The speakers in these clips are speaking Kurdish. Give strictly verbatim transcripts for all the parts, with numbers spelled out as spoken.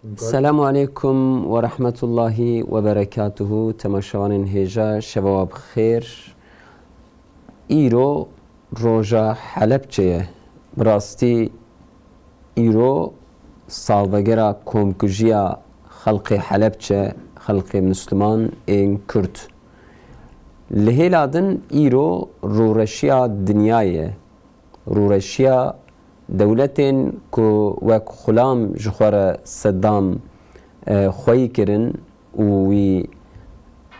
Selamu aleykum ve rahmetullahi ve berekatuhu. Temaşevanên hêja, şeva we bi xêr. Îro roja Helebçe ye. Bi rastî îro salvegera komkujiya xelkê Helebçe, xelkê Misliman ên Kurd. Li hêla din îro rûreşiya dinyayê ye. Rûreşiya dewletên ku wek xulam ji xwe re Seddam, e, xweyî kirin û wî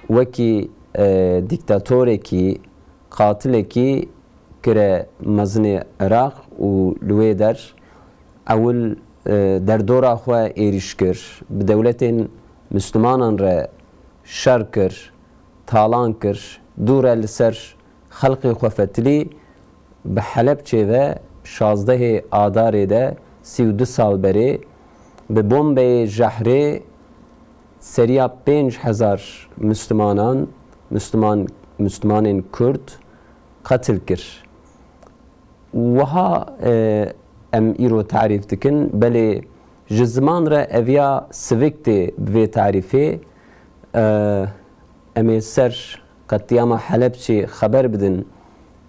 wekî, e, dîktatorekî, qatilekî kire mezinê Iraq û li wê der ewil, e, derdora xwe êrîş kir, bi dewletên Mislimanan re şer kir, talan kir, dû re li ser xelkê xwe fetilî. Bi Helebçê ve şazdehê Adarê de sî û du sal berê bi bombeyê jehrê seriya pênc hezar Mislimanan, Misliman, Mislimanên Kurd qetil kir. Wiha, e, em îro tarîf dikin, belê ji ziman re eviya sivik tê bi vê tarîfê. E, em ê ser qetlîama Helebçê xeber bidin.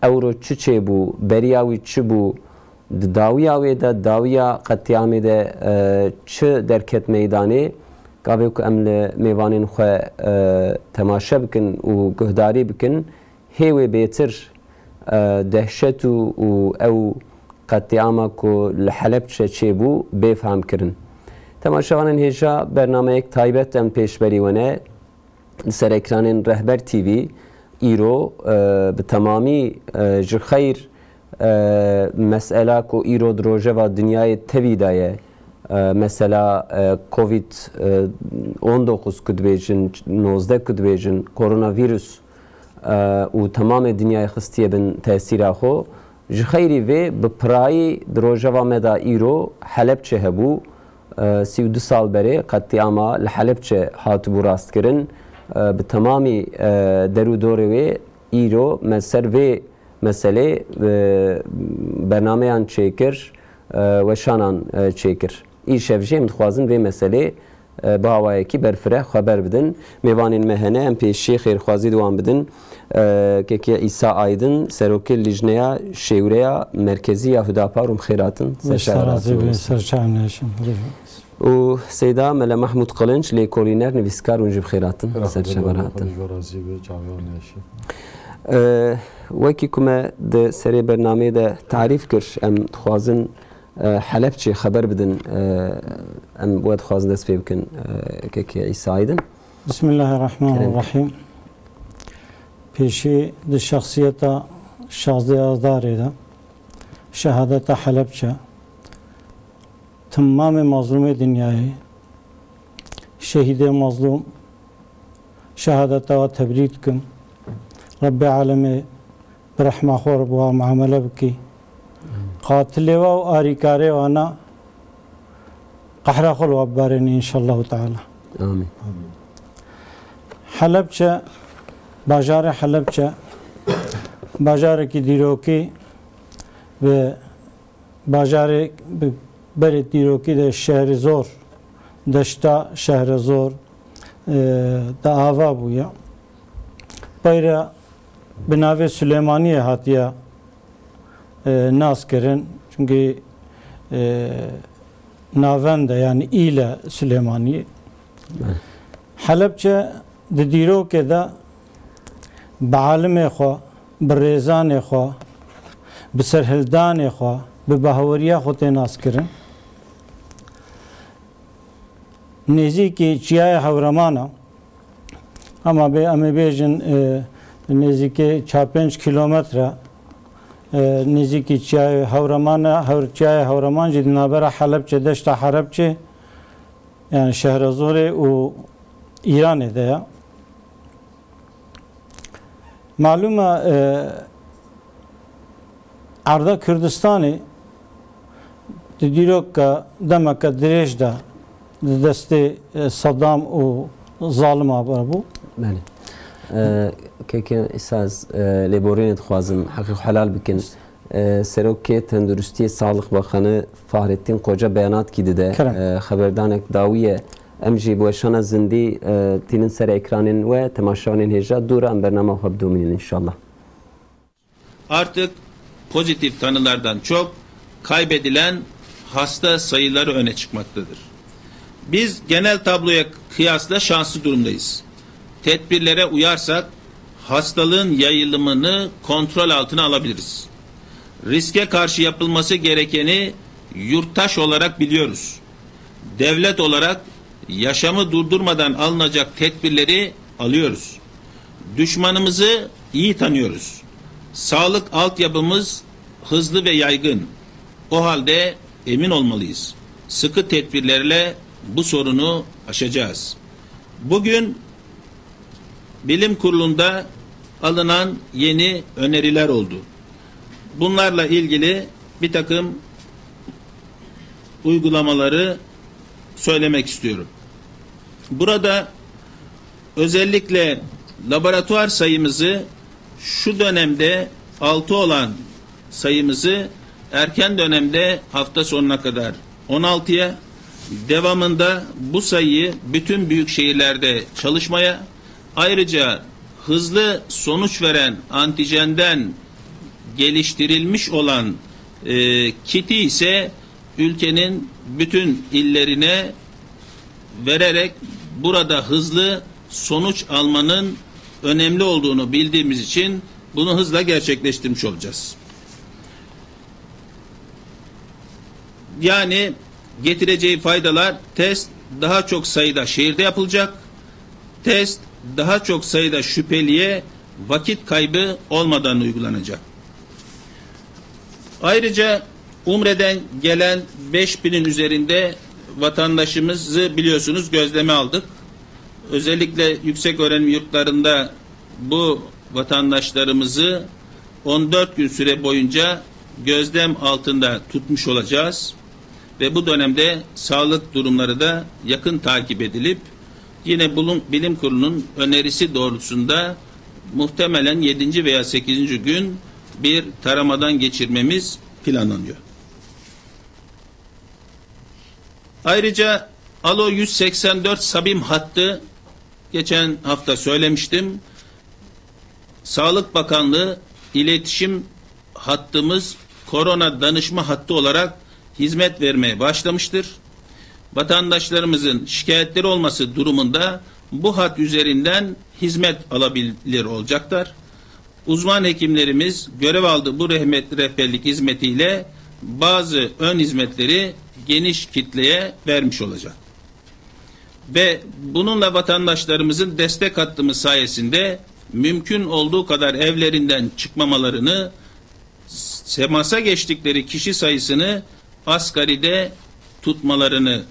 Ewro çi çêbû, beriya wî çi bû, di dawiya wê de, dawiya qetlîamê de, e, çi derket meydanê? Gavê ku em li mêvanên xwe, e, temaşe bikin û guhdarî bikin, hê wê bêtir, e, dehşet û, û ew qetlîama ku li Helebçe çêbû bê fehmkirin. Temaşevanên hêja, bernameyek taybet em pêşberî we ne. Li ser ekranên Rehber T V îro, e, bi temamî, e, ji xeyr, e, mesela ku îro di rojeva dinyayê tevî de ye, e, mesela, e, Covid, e, on dokuz ku dibêjin, nozdeh ku dibêjin, koronavîrus, e, û temamê dinyayê xistiye bin tesîra xwe. Ji xeyrî vê bi pirayî di rojeva me de îro Helebçe hebû. E, sî û du sal berê qetlîama li Helebçe hatibû rastkirin. E, bi temamî, e, der û dorê wê îro me ser vê meselê, e, bernameyan çêkir, e, weşanan, e, çêkir. Îşev jî em dixwazin vê meselê, e, bi awayekî berfireh xeber bidin. Mêvanên me hene, em pêşî xêrxwazî di wan bidin. E, Kekê Îsa Aydin, serokê Lijneya Şêwreya Merkezî ya Hudapar, hûn bi xêr hatin. Ser çava razî be, ser çava neşin. Û Seyda Mele Mahmûd Qilinç, lêkolîner, nivîskar, hûn jî bi xêr hatin. Ser çava hatin. Xwedê razî be, çavan neşin. E, wekî ku me di serê bernameyê de tarîf kir, em dixwazin e, Helebçê xeber bidin, e, em we dixwazin dest pê bikin, e, Kekê Îsa Aydin. Bismillahirrahmanirrahim. Pêşî di şexsiyeta şazdeh Adarê de şehadeta Helebçe, temamê mazlûmê dinyayê, şehîdê mazlûm, şehadeta we tebrîk dikim. Rebbê alemê bi rehma xwe re bi wan muamele bikî. Qatilê we û arîkarê wana qehra xwe li we bibarêne înşallahu teala. Amîn. Helebçe, bajarê Helebçe, bajarekî dîrokî ve bajarê bi berê dîrokî de Şehrizor, deşta Şehrezor, e, de ava bûye. Peyre bi navê Silêmaniyê hatiye, e, nas kirin. Çunkî, e, navend e, yanî îl e Silêmaniyê. Belê. Helebçe di dîrokê de bi alimê xwe, bi rêzanê xwe, bi serhildanê xwe, bi bahweriya xwe tê naskirin. Nêzîkî Çiyayê Hewreman e. Hema bê, em ê bêjin, e, nêzîkî çar pênc kîlometre, e, nêzîkî Çiyayê Hewreman e. Hewr-, Çiyayê Hewreman jî di navbera Helebçe, deşta Helebçe, yani Şehrezorê û Îranê de ye. Malûm e, e, Erda Kurdistanê di dîroka demeke dirêj de di destê, e, Sedam û zalima bû. Belê. E, Keke Îsa, ez, e, lêborînê dixwazim, heqê xwe helal bikin. E, Serokê Tenduristiyê Sağlık Bakanı Fahrettin Koca beyanat kî dide. Kerem. E, xeberdanek dawî ye. Em jî bi weşana zindî, e, tînin ser ekranên we, temaşevanên hêja dû re em bernama xwe bidomînin inşallah. Artık pozitif tanılardan çok kaybedilen hasta sayıları öne çıkmaktadır. Biz genel tabloya kıyasla şanslı durumdayız. Tedbirlere uyarsak hastalığın yayılımını kontrol altına alabiliriz. Riske karşı yapılması gerekeni yurttaş olarak biliyoruz. Devlet olarak yaşamı durdurmadan alınacak tedbirleri alıyoruz. Düşmanımızı iyi tanıyoruz. Sağlık altyapımız hızlı ve yaygın. O halde emin olmalıyız. Sıkı tedbirlerle bu sorunu aşacağız. Bugün Bilim Kurulu'nda alınan yeni öneriler oldu. Bunlarla ilgili bir takım uygulamaları söylemek istiyorum. Burada özellikle laboratuvar sayımızı şu dönemde altı olan sayımızı erken dönemde hafta sonuna kadar on altıya, devamında bu sayıyı bütün büyük şehirlerde çalışmaya, ayrıca hızlı sonuç veren antijenden geliştirilmiş olan, e, kiti ise ülkenin bütün illerine vererek burada hızlı sonuç almanın önemli olduğunu bildiğimiz için bunu hızla gerçekleştirmiş olacağız. Yani getireceği faydalar, test daha çok sayıda şehirde yapılacak. Test daha çok sayıda şüpheliye vakit kaybı olmadan uygulanacak. Ayrıca Umre'den gelen beş binin üzerinde vatandaşımızı biliyorsunuz gözleme aldık. Özellikle yüksek öğrenim yurtlarında bu vatandaşlarımızı on dört gün süre boyunca gözlem altında tutmuş olacağız. Ve bu dönemde sağlık durumları da yakın takip edilip yine bulun-, Bilim Kurulu'nun önerisi doğrultusunda muhtemelen yedinci veya sekizinci gün bir taramadan geçirmemiz planlanıyor. Ayrıca Alo yüz seksen dört Sabim hattı, geçen hafta söylemiştim. Sağlık Bakanlığı iletişim hattımız korona danışma hattı olarak hizmet vermeye başlamıştır. Vatandaşlarımızın şikayetleri olması durumunda bu hat üzerinden hizmet alabilir olacaklar. Uzman hekimlerimiz görev aldığı bu rehmet-, rehberlik hizmetiyle bazı ön hizmetleri geniş kitleye vermiş olacak. Ve bununla vatandaşlarımızın destek hattımız sayesinde mümkün olduğu kadar evlerinden çıkmamalarını, temasa geçtikleri kişi sayısını asgaride tutmalarını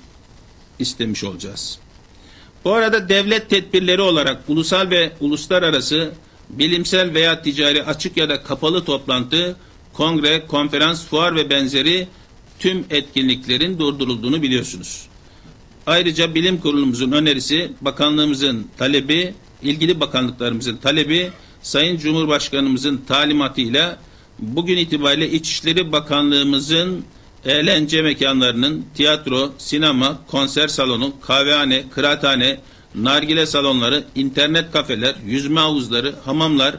istemiş olacağız. Bu arada devlet tedbirleri olarak ulusal ve uluslararası bilimsel veya ticari açık ya da kapalı toplantı, kongre, konferans, fuar ve benzeri tüm etkinliklerin durdurulduğunu biliyorsunuz. Ayrıca Bilim Kurulumuzun önerisi, bakanlığımızın talebi, ilgili bakanlıklarımızın talebi, Sayın Cumhurbaşkanımızın talimatıyla bugün itibariyle İçişleri Bakanlığımızın eğlence mekanlarının, tiyatro, sinema, konser salonu, kahvehane, kıraathane, nargile salonları, internet kafeler, yüzme havuzları, hamamlar,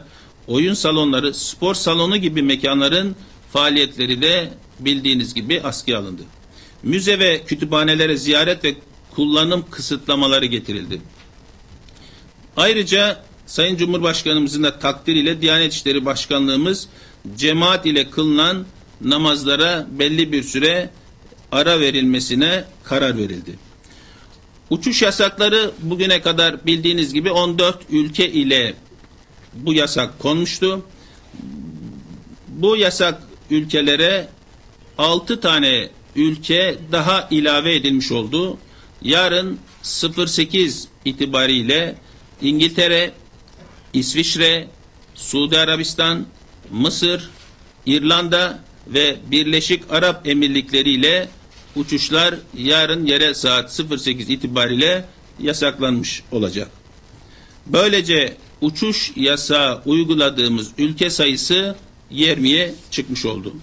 oyun salonları, spor salonu gibi mekanların faaliyetleri de bildiğiniz gibi askıya alındı. Müze ve kütüphanelere ziyaret ve kullanım kısıtlamaları getirildi. Ayrıca Sayın Cumhurbaşkanımızın da takdiriyle Diyanet İşleri Başkanlığımız cemaat ile kılınan namazlara belli bir süre ara verilmesine karar verildi. Uçuş yasakları bugüne kadar bildiğiniz gibi on dört ülke ile bu yasak konmuştu. Bu yasak ülkelere altı tane ülke daha ilave edilmiş oldu. Yarın sıfır sekiz itibariyle İngiltere, İsviçre, Suudi Arabistan, Mısır, İrlanda ve Birleşik Arap Emirlikleri ile uçuşlar yarın yere saat sıfır sekiz itibariyle yasaklanmış olacak. Böylece uçuş yasağı uyguladığımız ülke sayısı yirmiye çıkmış oldu.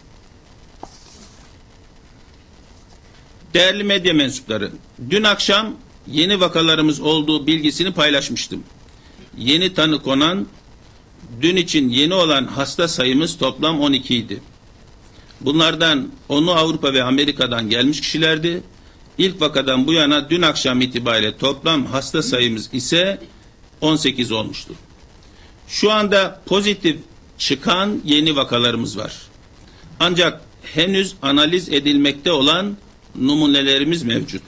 Değerli medya mensupları, dün akşam yeni vakalarımız olduğu bilgisini paylaşmıştım. Yeni tanı konan, dün için yeni olan hasta sayımız toplam on iki idi. Bunlardan onu Avrupa ve Amerika'dan gelmiş kişilerdi. İlk vakadan bu yana dün akşam itibariyle toplam hasta sayımız ise on sekiz olmuştu. Şu anda pozitif çıkan yeni vakalarımız var. Ancak henüz analiz edilmekte olan numunelerimiz mevcut.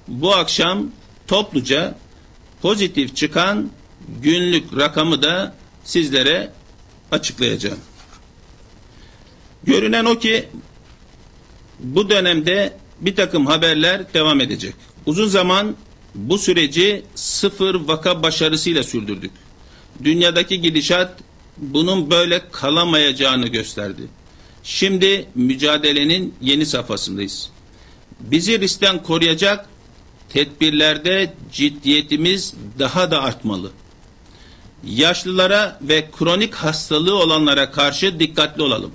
Bu akşam topluca pozitif çıkan günlük rakamı da sizlere açıklayacağım. Görünen o ki bu dönemde bir takım haberler devam edecek. Uzun zaman bu süreci sıfır vaka başarısıyla sürdürdük. Dünyadaki gidişat bunun böyle kalamayacağını gösterdi. Şimdi mücadelenin yeni safhasındayız. Bizi riskten koruyacak tedbirlerde ciddiyetimiz daha da artmalı. Yaşlılara ve kronik hastalığı olanlara karşı dikkatli olalım.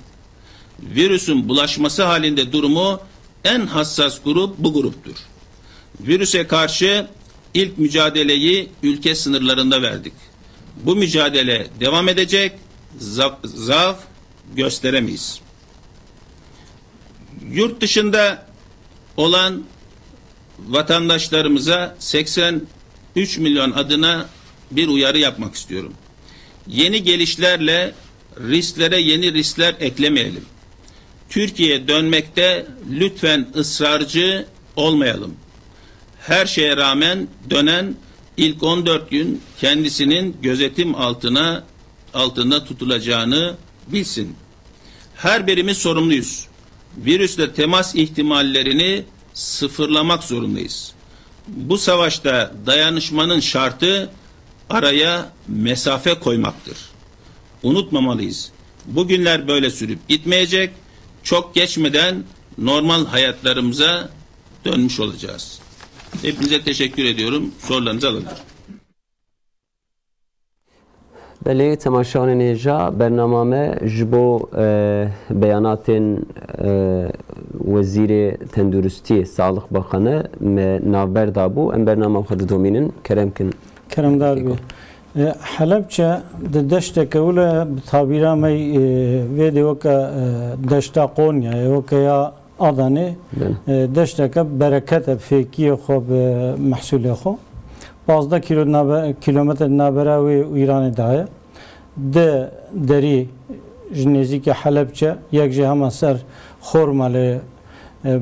Virüsün bulaşması halinde durumu en hassas grup bu gruptur. Virüse karşı ilk mücadeleyi ülke sınırlarında verdik. Bu mücadele devam edecek, za-, zaaf gösteremeyiz. Yurt dışında olan vatandaşlarımıza seksen üç milyon adına bir uyarı yapmak istiyorum. Yeni gelişlerle risklere yeni riskler eklemeyelim. Türkiye'ye dönmekte lütfen ısrarcı olmayalım. Her şeye rağmen dönen ilk on dört gün kendisinin gözetim altına altında tutulacağını bilsin. Her birimiz sorumluyuz. Virüsle temas ihtimallerini sıfırlamak zorundayız. Bu savaşta dayanışmanın şartı araya mesafe koymaktır. Unutmamalıyız. Bu günler böyle sürüp gitmeyecek. Çok geçmeden normal hayatlarımıza dönmüş olacağız. Hepinize teşekkür ediyorum. Sorularınızı alabilirim. Belê, temaşevanên hêja, bernama me ji bo, e, beyanatên, e, Wezîrê Tenduristiyê, Saxlix Baxane, me navber dabû. Em bernama xwe didomînin. Kerem kin. Keremdar bî. E, Helebçe di deşteke wile bi tabîra me, e, vê de weke, e, deşta Qonyayê, weke ya Adanê, e, deşteke bereket e, fêkiyê xwe bi mehsûlê xwe. Pazdeh kîlo nabe-, kîlometre nabera wê û Îranê daye. Di derî ji nêzîkî Helebçe, yek jî hema ser Xormalê, e,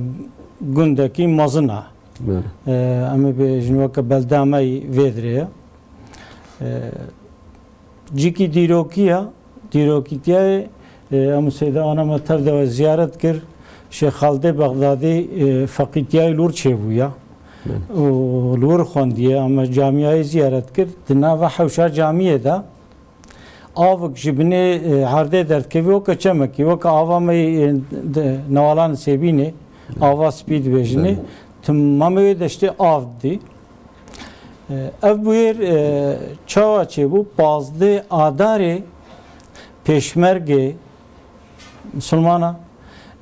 gundekî mezin e. E, em ê bêjin weke belda me yî vê dirê ye. E, Cîkî dîrokî ya, dîrokîtiyayê, e, em û Seyda Ana me tev de we ziyaret kir. Şêx Xaldê Bexdadî, e, feqîtiyayê li wir çêbûya. Û li wir xwendiye, em camiyayê ziyaret kir. Di nava hewşa camiyê de avik ji binê, e, erdê derdikevî weke çemekî, weke ava me yê, e, de, Newalan Sêbînê, ava spî dibêjinê. Temamê wê deştê av didî. E, ev bûyêr, e, çawa çêbû? Pazdeh Adarê pêşmergê misilmana,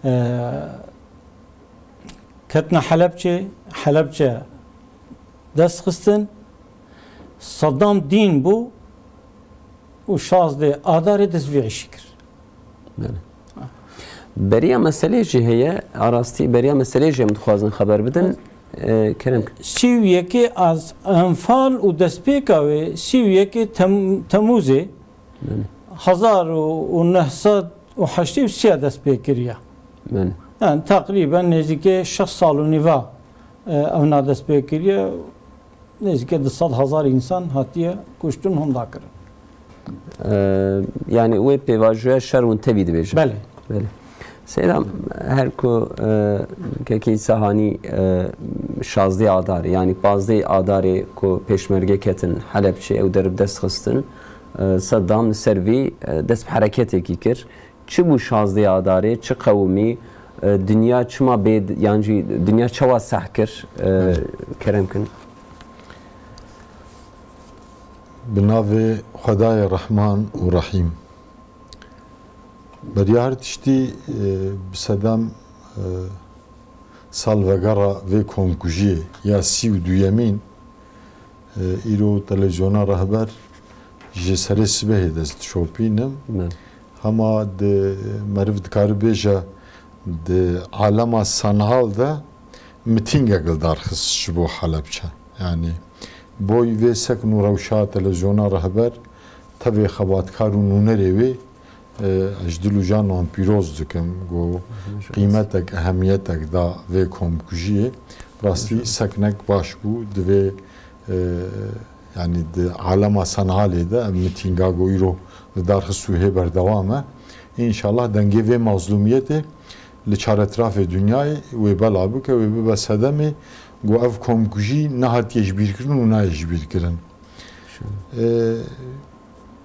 e, ketine Helebçê, Helebçe dest xistin. Sedam dîn bû û şazdeh Adarê dest vê îşî kir. Belê. Beriya meselê jî heye, a rastî beriya meselê jî em dixwazin xeber bidin. E, Kerem. Sî û yekê az Enfal û destpêka wê sî û yekê Tem-, Temûzê hezar û neh sed û heştê û sê ya dest pê kiriye. Belê. Yani teqrîben nêzîkê şeş sal û nîva, e, evna dest pê kiriye. Nêzîkî du sed hezar însan hatiye kuştin, hûn dakirin. Ee, yani wê pêvajoya şer hûn tevî dibêjin. Belê. Belê. Seyda, her ku, e, kekê Îsa Hanî, e, şazdê Adarê, yani pazdê Adarê ku pêşmerge ketin Helebçê, ew derib dest xistin, e, Seddam li ser vî, e, dest bi hereketekî kir. Çi bû şazdê Adarê, çi qewimî, e, dinya çima bê, yan jî dinya çawa seh kir? E, kerem kin. Bi navê Xwedayê Rehman û Rehîm. Beriya her tiştî, e, bi sedem, e, salvegera vê komkujiyê ya sî û duyemîn, e, îro televîzyona Rehber ji serê sibehê dest dişopînim. Hema di meriv dikare bêje di alema Sanal de mitîngek li dar xist ji bo Helebçe. Yanî boy vê sekn û rewşa televîzyona Rehber tevê xebatkar û nûnerê wê, e, ez ji dil û can wan pîroz dikim, ku qîmetek, ehemiyetek da vê komkujiyê. Rastî seknek baş bû, divê, e, yanî di alema Sanalê de ev mitînga ku îro li dar xist û hê berdewam e. Înşallah dengê vê mazlûmiyetê li çaretirafê dinyayê wê bela bike, wê bibe sedemê ku ev komkujî nehatiye ji bîr kirin û nayê ji bîr kirin. E,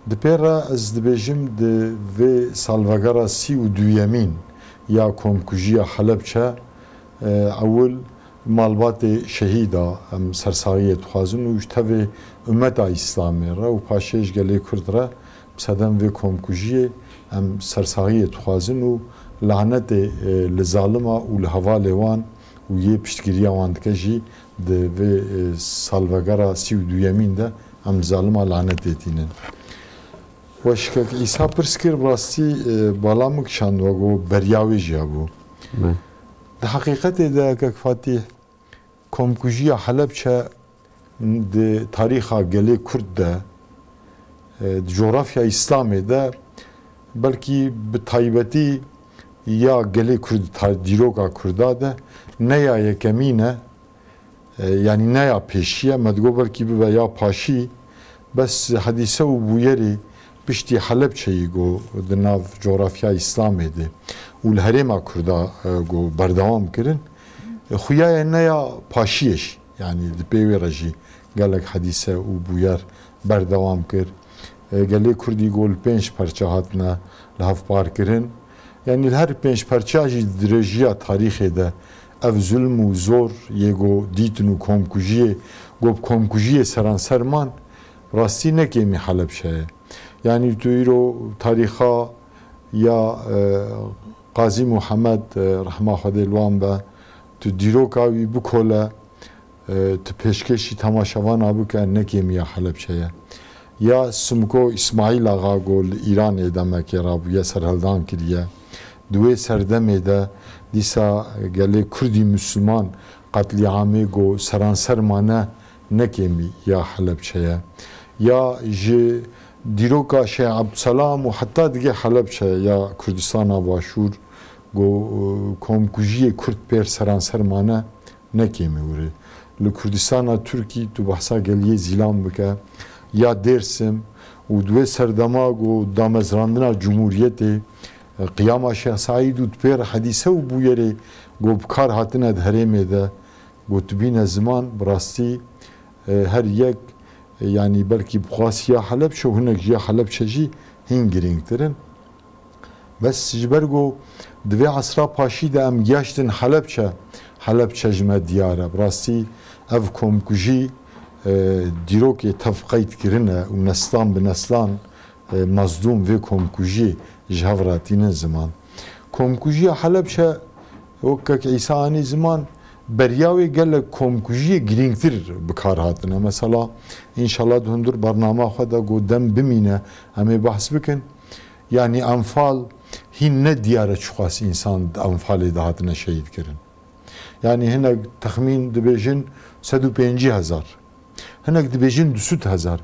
di pê re ez dibêjim di vê salvegera sî û duyemîn ya komkujiya Helebçe, e, ewil malbatê şehîda em sersaxiyê dixwazin û ji tevê ummeta Îslamê re û paşê ji gelê Kurd re bi sedem vê komkujiyê em sersaxiyê dixwazin û lanetê, e, li zalima û li hevalê wan û yê piştgiriya wan dike jî di vê, e, salvegera sî û duyemîn de em li zalima lanetê tînin. Weşkek Îsa pirs kir, bi rastî, e, bala min kişand we ku beriya wê jî hebû. Be. Di heqîqetê de, Kek Fatîh, komkujiya Helebçe di tarîxa gelê Kurd de, e, di cografya Îslamê de, belkî bi taybetî ya gelê Kurd, ta-, dîroka Kurda de ne ya yekemîn e, e, yanî ne ya pêşî ye, me digot belkî bibe ya paşî, bes hedîse û bûyerê piştî Helebçeyî ku di nav cografya Îslamê de û li herêma Kurda, e, ku berdewam kirin, e, xuya ye ne ya paşiyê jî. Yanî di pê wê re jî gelek hedîse û bûyer berdewam kir. E, gelê Kurdî ku li pênc perçe hatine li hev par kirin. Yanî li her pênc perçeya jî di dirêjiya tarîxê de ev zulm û zor yê ku dîtin û komkujiyê, ku bi komkujiyê seranser man, rastî ne kêmî Helebçe ye. Yanî tu îro tarîxa ya, e, Qazî Muhammed, e, rehma Xwedê li wan be, tu dîroka wî bikole, e, tu pêşkêşî temaşevana bike, ne kêmî ya Helebçe ye. Ya Simko Îsmaîl Axa ku li Îranê demekê rabûye, serhildan kiriye. Di wê serdemê de dîsa gelê Kurdî Misliman qetlîamê ku seranser mane, ne kêmî ya Helebçe ye. Ya ji dîroka Şêx Ebdselam û heta digê Helebçe ya Kurdistana Başûr ku, e, komkujiyê Kurd pêr seranser mane, ne kêmî wir e. Li Kurdistana Tirkî tu behsa geliyê Zîlan bike, ya Dêrsim û di wê serdema ku damezrandina Cumhuriyetê, e, qiyama Şêx Seîd û di pê re hedîse û bûyerê ku bi kar hatine di herêmê de, ku dibîne ziman, bi rastî, e, her yek, e, yanî belkî bi xwasiya Helebçe û hinek jî ya Helebçe jî hîn girîngtir in. Bes ji ber ku di vê esra paşî de em giyaştin Helebçe, Helebçe ji me diyar e. Bi rastî ev komkujî, e, dîrokê tev qeyd kirine û neslan bi neslan, e, mazlûm vê komkujiyê ji hev re tînin ziman. Komkujiya Helebçe, wek Kek Îsa anî ziman, beriya wê gelek komkujiyê girîngtir bi kar hatine. Mesela, înşallah di hundir bernama xwe de ku dem bimîne, em ê behs bikin. Yanî Enfal hîn ne diyar e çiqas însan di Enfalê de hatine şehîd kirin. Yanî hinek texmîn dibêjin sed û pêncî hezar. Hinek dibêjin du sed hezar.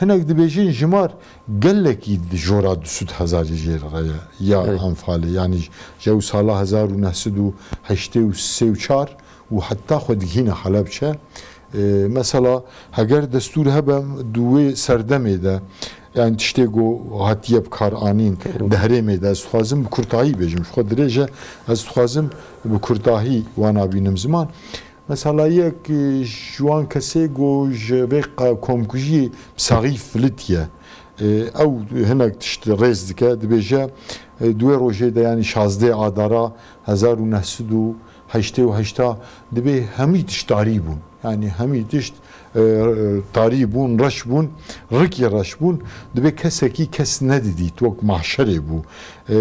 Hinek dibêjin jimar gelekî di jora du sed hezarî jê re ye ya Enfalê. Yanî ji ew sala hezar û neh sed û heştê û sê û çar û heta xwe digihîne Helebçe. E, mesela heger destûr hebe di wê serdemê de, yanî tiştê ku hatiye bi kar anîn di herêmê de, ez dixwazim bi kurtahî bêjim. Ji xwe dirêj e, ez dixwazim bi kurtahî wana bînim ziman. Mesela yek, e, ji wan kesê ku ji vê qa-, komkujiyê bi saxî filitiye. E, ew hinek tişt rêz dike, dibêje, e, di wê rojê de, yanî şazdeh Adara hezar û neh sed û heştê û heşta, dibê hemî tişt tarî bûn. Yanî hemî tişt, e, tarî bûn, reş bûn, rikî reş bûn. Dibê kesekî kes nedidît, wek mahşerê bû. E,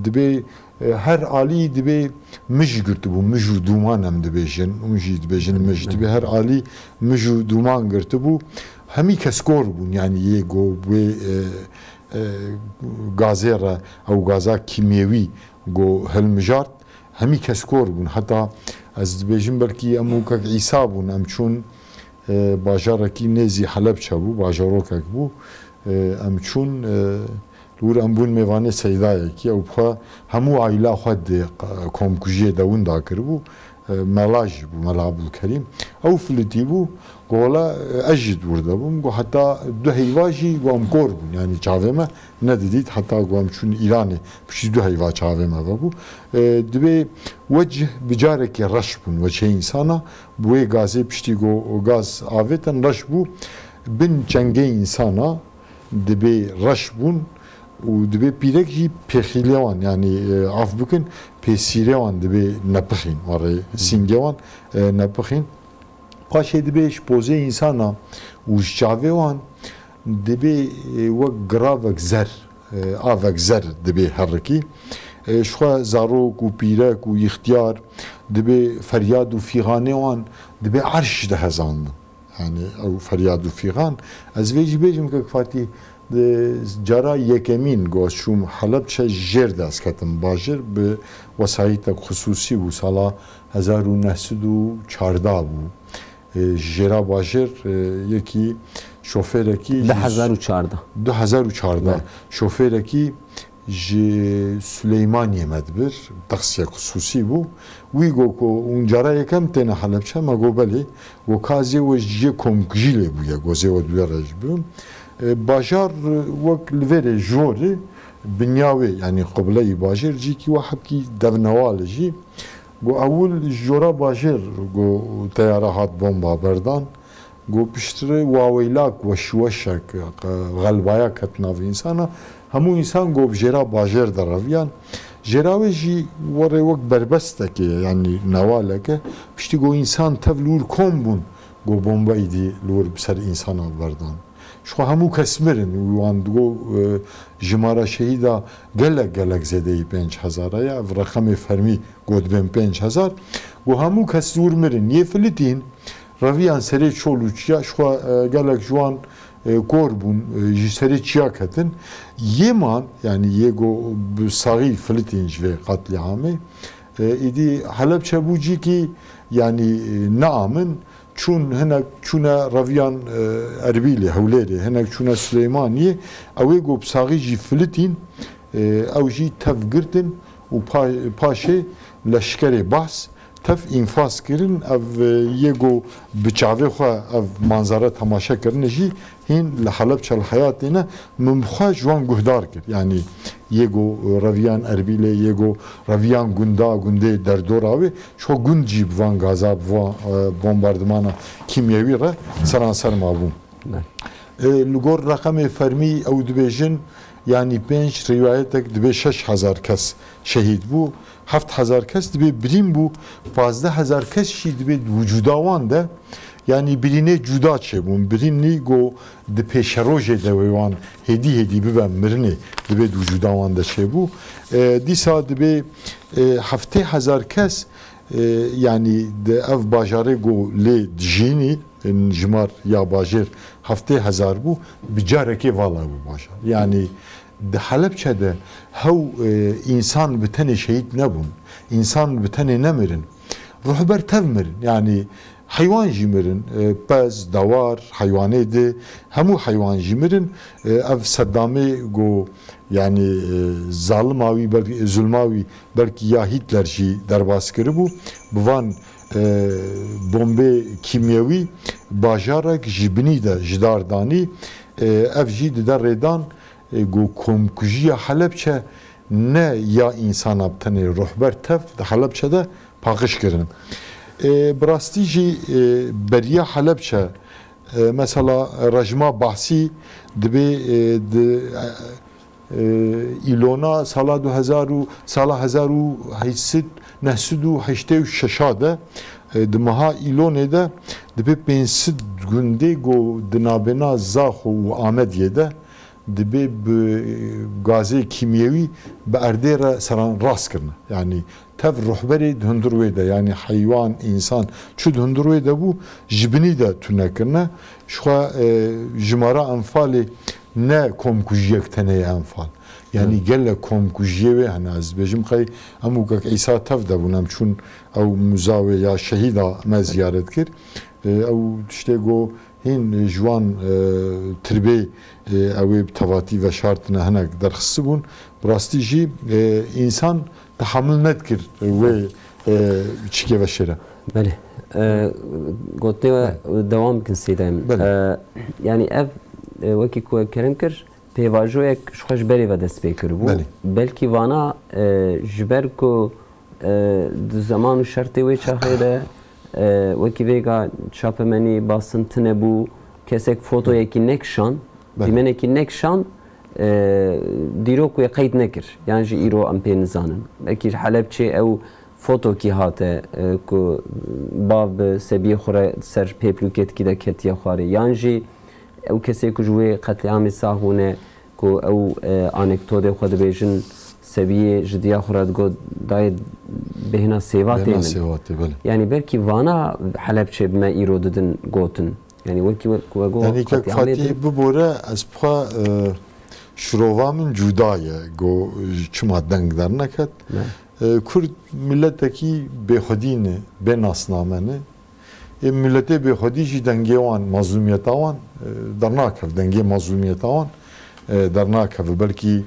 dibê, e, her alî dibê mij girtibû, mij û dûman em dibêjin, hûn jî dibêjin mij. Dibê her alî mij û dûman girtibû. Hemî kes kor bûn, yanî yê go wê, e, e, gazê re, ew gaza kîmyewî go hilmijart. Hemî kes kor bûn. Heta ez dibêjim belkî em û kek Îsa bûn. Em çûn, e, bajarekî nêzî Helebçe bû, bajarokek bû. E, em çûn, e, li wir em bûn mêvanê seydayekî. Ew bi xwe hemû aîla xwe dê, e, komkujiyê de winda kiribû. E, mela jî bû, Mela Abdulkerîm. Ew filitî bû. Go wela, e, ez jî di wir de bûm. Go heta du heyva jî go em kor bûn. Yanî çavê me nedidît, heta ku em çûn Îranê, piştî du heyva çavê me vebû. E, dibê wecih bi carekê reş bûn, weçeyê însana, bi wê gazê piştî ku o gaz avêtin reş bû, bin çengê însana dibê reş bûn û dibê pîrek jî pêxîlê wan, yanî, e, af bikin, pêsîrê wan dibê nepixîn, warê sîngê wan, e, nepixîn. Paşê dibê ji pozê însana û ji çavê wan dibê, e, wek giravek zer, e, avek zer dibê herikî. E, ji xwe zarok û pîrek û îxtiyar dibê feryad û fîxanê wan dibê erş dihezandin. Yanî ew feryad û fîxan. Ez vê jî bêjim kek Fatî, Di cara yekemîn ku ez çûm Helebçe, jêr de ez ketim bajêr, bi wesayîtek xisûsî bû, sala hezar û neh sed û çardeh bû. E, jêra bajêr, e, yekî şofêrekî jî Du hezar û çardeh. Du hezar û çardeh. Be. Şofêrekî ji Silêmaniyê me dibir, taksiyek xisûsî bû. Wî got ku hûn cara yekem têne Helebçe, me got belê. Got ka zê we ji cihê komkujî lê bûye, got zê we di wê re jî bibim. E, bajar, e, wek li vêrê ji orê binya wê, yanî qibleyî bajêr cîkî we hebkî devnewal e jî. Got ewil ji jora bajêr got teyara hat bomba berdan. Got piştre waweylak weşweşek, e, xelbaya ket nav însana. Hemû însan got bi jêra bajêr de reviyan. Jêra wê jî werê wek berbestekê ye, yanî newaleke. Piştî got însan tev li wir kom bûn, got bomba îdî li wir bi ser însana berdan. Ji xwe hemû kes mirin û wan digot, e, jimara şehîda gelek gelek zêdeyî pênc hezar e. Ev reqemê fermî got dibên pênc hezar. Got hemû kes li wir mirin. Yê filitîn, reviyan serê çol û çiya, ji xwe, e, gelek ji wan, e, kor bûn, e, ji serê çiya ketin. Yê man, yanî yê go bi saxî filitîn ji vê qetlîamê, e, îdî Helebçe bû cîkî, yanî, e, neamin, çûn hinek çûne reviyan, e, Erbîlê, Hewlêrê, hinek çûne Silêmaniyê, ew ê go bi saxî jî filitîn, e, ew jî tev girtin û pa-, paşê leşkerê Bahs tev înfaz kirin. Ev, e, yê go bi çavê xwe ev manzara temaşe kirine jî hîn li Helebçe li heyatê ne. Min bi xwe ji wan guhdar kir. Yanî yê go, e, reviyan Erbîlê, yê go reviyan gunda, gundê derdora wê, ji xwe gund jî bi van gaza, bi van, e, bombardimana kîmyewî re seranser mabûn. Ne. E, li gor reqemê fermî ew dibêjin, yanî pênc, rîwayetek dibê şeş hezar kes şehîd bû, heft hezar kes dibê birîn bû, pazdeh hezar kes jî dibê di wicûda wan de, yanî birînê cuda çêbûn. Birînî go di pêşerojê de wê wan hêdî hêdî bibe mirinê, dibê di wicûda wan de çêbû. E, dîsa dibê, e, heftê hezar kes, e, yanî di ev bajarê go lê dijînî, Jimar ya bajêr heftê hezar bû, bi carekê vala bû bajar. Yanî di Helebçe de hew, e, însan bi tenê şehîd nebûn. Însan bi tenê nemirin. Ruhber tev mirin. Yanî heywan jî mirin. E, pez, dewar, heywanê di, hemû heywan jî mirin. E, ev Seddamê go, yanî, e, zalima wî, belkî, zulma wî belkî ya Hîtler jî derbas kiribû. Bi van e, bombê kîmyewî bajarek ji binî de ji dar danî. E, ev jî dide rêdan, e, ku komkujiya Helebçe ne ya însana bi tenê, ruhber tev di Helebçe de paqij kirin. E, bi rastî jî, e, beriya Helebçe, e, mesela rejima Bahsî dibê, e, di, e, E, Îlona sala du hezar û, sala hezar û heşt sed, neh sed û heştê û şeş de, e, di meha Îlonê de dibê pênc sed gundê ku di nabêna Zaxo û Amediyê de dibê bi gazê kîmyewî bi erdê re seran rast kirine. Yanî tev ruhberê di hundir wê de, yanî heywan, însan çi di hundir wê de bû, ji binî de tune kirine. Jixwe, e, jimara Enfalê ne komkujiyek tenê ye Enfal. Yanî Evet. gelek komkujiyê wê hene. Ez dibêjim qey em û kek Îsa tev de bûn, em çûn ew muza wê ya şehîda me ziyaret kir. E, ew tiştê ku hîn ji wan, e, tirbê, e, ew ê bi tevatî veşartine hinek derxistibûn. Bi rastî jî, e, însan tehamil nedikir wê, e, çikê veşêre. Belê. E, gotinê we dewam bikin Seyda Emin. Belê. E, yanî ev, e, wekî ku we kerem kir, pêvajoyek ji xwe ji berê ve dest pê kiribû. Belê. Belkî vana, e, ji ber ku, e, di zeman û şertê wê çaxê de, e, wekî vêga çapemenî basin tune bû, kesek fotoyekî nekişand, Belê. dîmenekî nekişand, e, dîrok wê qeyd nekir. Yan jî îro em pê nizanin. Belkî ji Helebçê ew fotokî hate, e, ku bav bi sebiyê xwe re ser pêplûkêtikî de ketiye xwarê. Yan jî ew kesê ku ji wê qetlîamê sax bûne, ku ew, e, anekdotê xwe dibêjin, sebiyê ji diya xwe re digot, dayê bêhna sêvatê Bêhna min. sêvatê, belê. Yanî belkî vana Helebçê bi me îro didin gotin. Yanî wekî we, ku we got Yanî kek qetlîamê Fatî din. bibore, ez bixwe, e, şirova min cuda ye, go çima deng derneket. Ne. E, Kurd miletekî bêxwedî ne, bê nasname ne. Ê miletê bêxwedî jî dengê wan, mazlûmiyeta wan, e, dernakev, dengê mazlûmiyeta wan, e, dernakeve. Belkî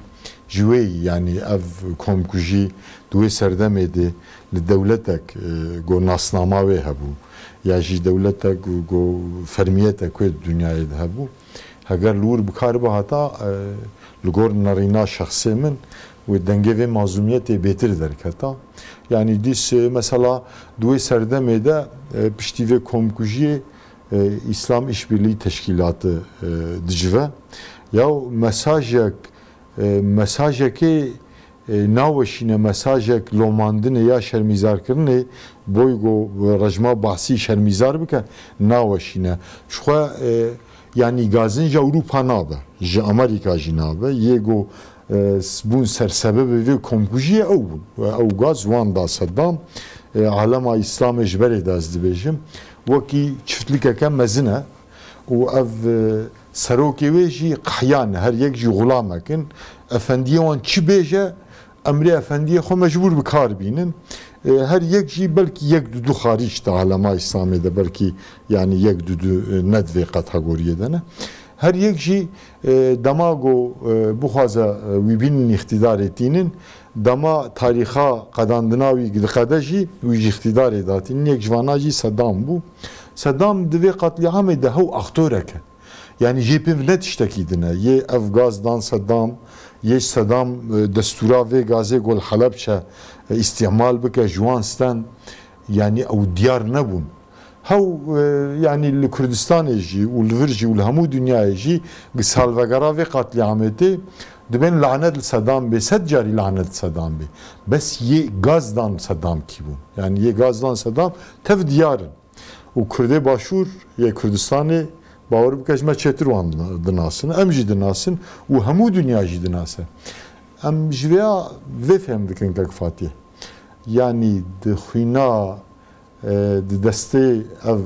ji wê yî, yanî ev komkujî di wê serdemê de li dewletek, e, ku nasnama wê hebû, ya jî dewletek ku, ku fermiyetek wê di dinyayê de hebû, heger li wir bi kar bihata, e, li gor nerîna şexsê min, wê dengê vê mazlûmiyetê bêtir derketa. Yanî dîs, e, mesela di wê serdemê de, e, piştî vê komkujiyê, e, Îslam Îşbirliği Teşkilatı, e, dicive. Ya mesajek, e, mesajekê, e, naweşîne, mesajek lomandinê ya şermîzarkirinê, boy go rejma Basî şermîzar bike, naweşîne. Jixwe, e, yanî gazin ji Ewropa nabe, ji Amerîka jî nabe. Yê go, e, bûn sersebebê vê komkujiyê ew bûn. Ew gaz wan da Seddam. E, alema Îslamê ji berê de ez dibêjim. Wekî çiftlikeke mezin e û ev, e, serokê wê jî qehyan e. Her yek jî xulamek in. Efendiyê wan çi bêje, emrê efendiyê xwe mecbûr bi kar bînin. E, her yek jî belkî yek du du xarîc di alema Îslamê de belkî, yanî yek du du, e, ne di vê kategoriyê de ne. Her yek jî, e, dema go, e, bixwaze, e, wî bînin îqtîdarê tînin, dema tarîxa qedandina wî diqede jî, wî ji îqtîdarê datînin. Yek ji vana jî Sedam bû. Sedam di vê qetlîamê de hew aktorek e. Yanî jê pê ne tiştekî din e. Yê ev gaz dan Sedam, yê Sedam, e, destûra vê gazê go li Helebçe, e, îstîmal bike, ji wan sten, yanî ew diyar nebûn. Hew, e, yanî li Kurdistanê jî û li vir jî û li hemû dinyayê jî gi salvegera vê qetlîamê tê, dibên lanet li Sedam bê, sed carî lanet li Sedam bê. Bes yê gaz dan Sedam kî bûn? Yanî yê gaz dan Sedam tev diyar in. Û Kurdê Başûr yê Kurdistanê, bawer bike, ji me çêtir wan dina-, dinasin. Em jî dinasin û hemû dinya jî dinase. Em ji vêya vê fêm dikin kek Fatî. Yanî di xwîna, e, di destê ev,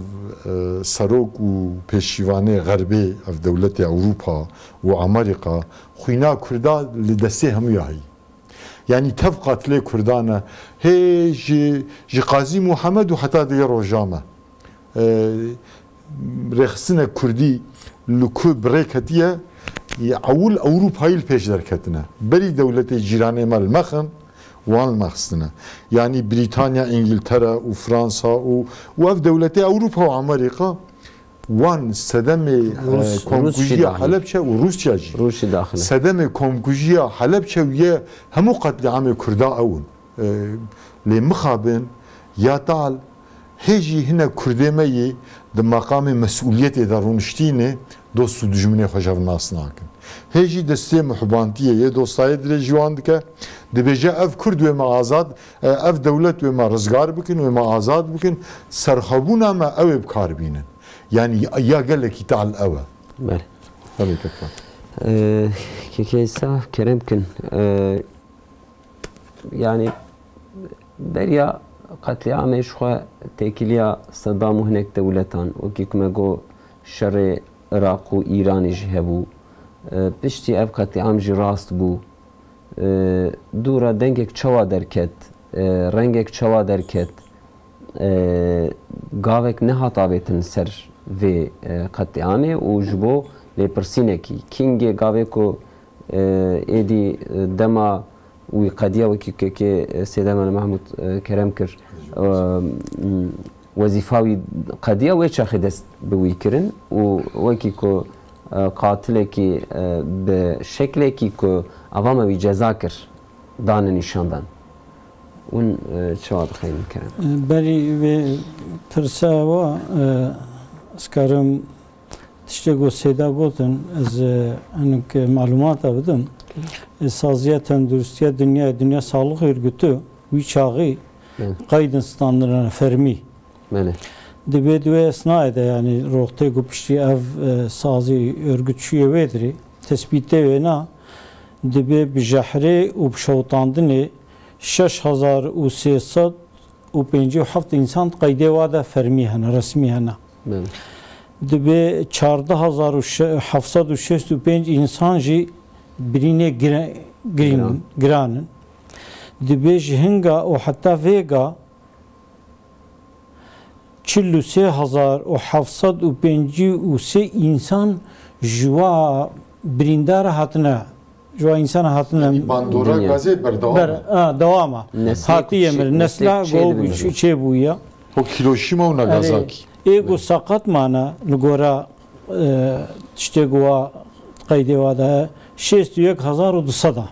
e, serok û pêşîvanê Xerbê, ev dewletê Ewropa û Amerîka, xwîna Kurda li destê hemûya heyî. Yanî tev qatilê Kurdan e. Hê ji, ji Qazî Muhammed û heta digê roja me. E, rêxistinek Kurdî li ku bi rê ketiye, ewil Ewropayî li pêş derketine. Berî dewletê cîranê me li me xin, wan li me xistine. Yanî Brîtanya, Îngiltere û Fransa û, û ev dewletê Ewropa û Amerîka wan sedemê, Rus, e, Rus jî komkujiya dahil. Helebçe û Rûsya jî. Rûs jî daxil e. Sedemê komkujiya Helebçe û yê hemû qetlîamê Kurda ew in. E, lê mixabin ya tal hê jî hinek Kurdê me yî di meqamê mesûliyetê de rûniştîne, Dost û dijminê xwe ji hev nas nakin. Hê jî destê mihubantiyê yê dostayê dirêj ji wan dike. Dibêje, ev Kurd wê me azad, e, ev dewlet wê me rizgar bikin, wê me azad bikin. Serxwebûna me ew ê bi kar bînin. Yani ya, ya gelekî tal ew e. Belê. Belê, kekman. Ee, Kekê Îsa, kerem kin. Ee, Yani, beriya qetlîamê ji xwe têkiliya Sedam û hinek dewletan, wekî ku me got şerê Iraq û Îranê jî hebû. E, piştî ev qetlîam jî rast bû. E, dû re dengek çawa derket, e, rengek çawa derket, e, gavek nehat avêtin ser vê, e, qetlîamê û ji bo lêpirsînekî, kîngê gavê ku, e, êdî, e, dema wî qediya wekî kekê, e, Sêdem Ali Mahmûd, e, kerem kir, e, m, wezîfa wî qediya wê çaxê dest bi wî kirin û wekî ku, e, qatilekî, e, bi şeklekî ku ava me wî ceza kir, dane nîşandan. Hûn, e, çawa dixeynin kerem? Berî vê pirsa wa, e, ez karim tiştê ku Seyda gotin, ez, e, hinek malûmata bidim. E, Saziya Tenduristiya Dinyayê, Dinya Sağlık Örgütü, wî çaxî Evet. qeydin standine fermî. Belê. Dibê di wê esnayê de, yanî roxtê ku piştî ev, e, sazî örgüt çûye wê dirê, tespîtê wê na, dibê bi jehrê û bi şewitandinê şeş hezar û sê sed û pêncî û heft însan qeydê wa de fermî hene, resmî hene. Belê. Dibê çardeh hezar û heft sed û şêst û pênc însan jî birînê gire-, girîn, Giran. giran in. Dibê ji hinga û heta vêga çil û sê hezar û heft sed û pêncî û sê însan ji wa birîndara hatine, ji wa însana hatine Yanî bandora Dinya. gazê berdewam Ber, e. a, dewama. Neslê Hatî ku çê-, yemir, neslê nesla çê go dibin çê, çê bûye. O Hiroşîma û Erê, Nagasaki. ê go Belê. saqat mana li gora, e, tiştê go wa qeydê wa de şêst û yek hezar û du sed a.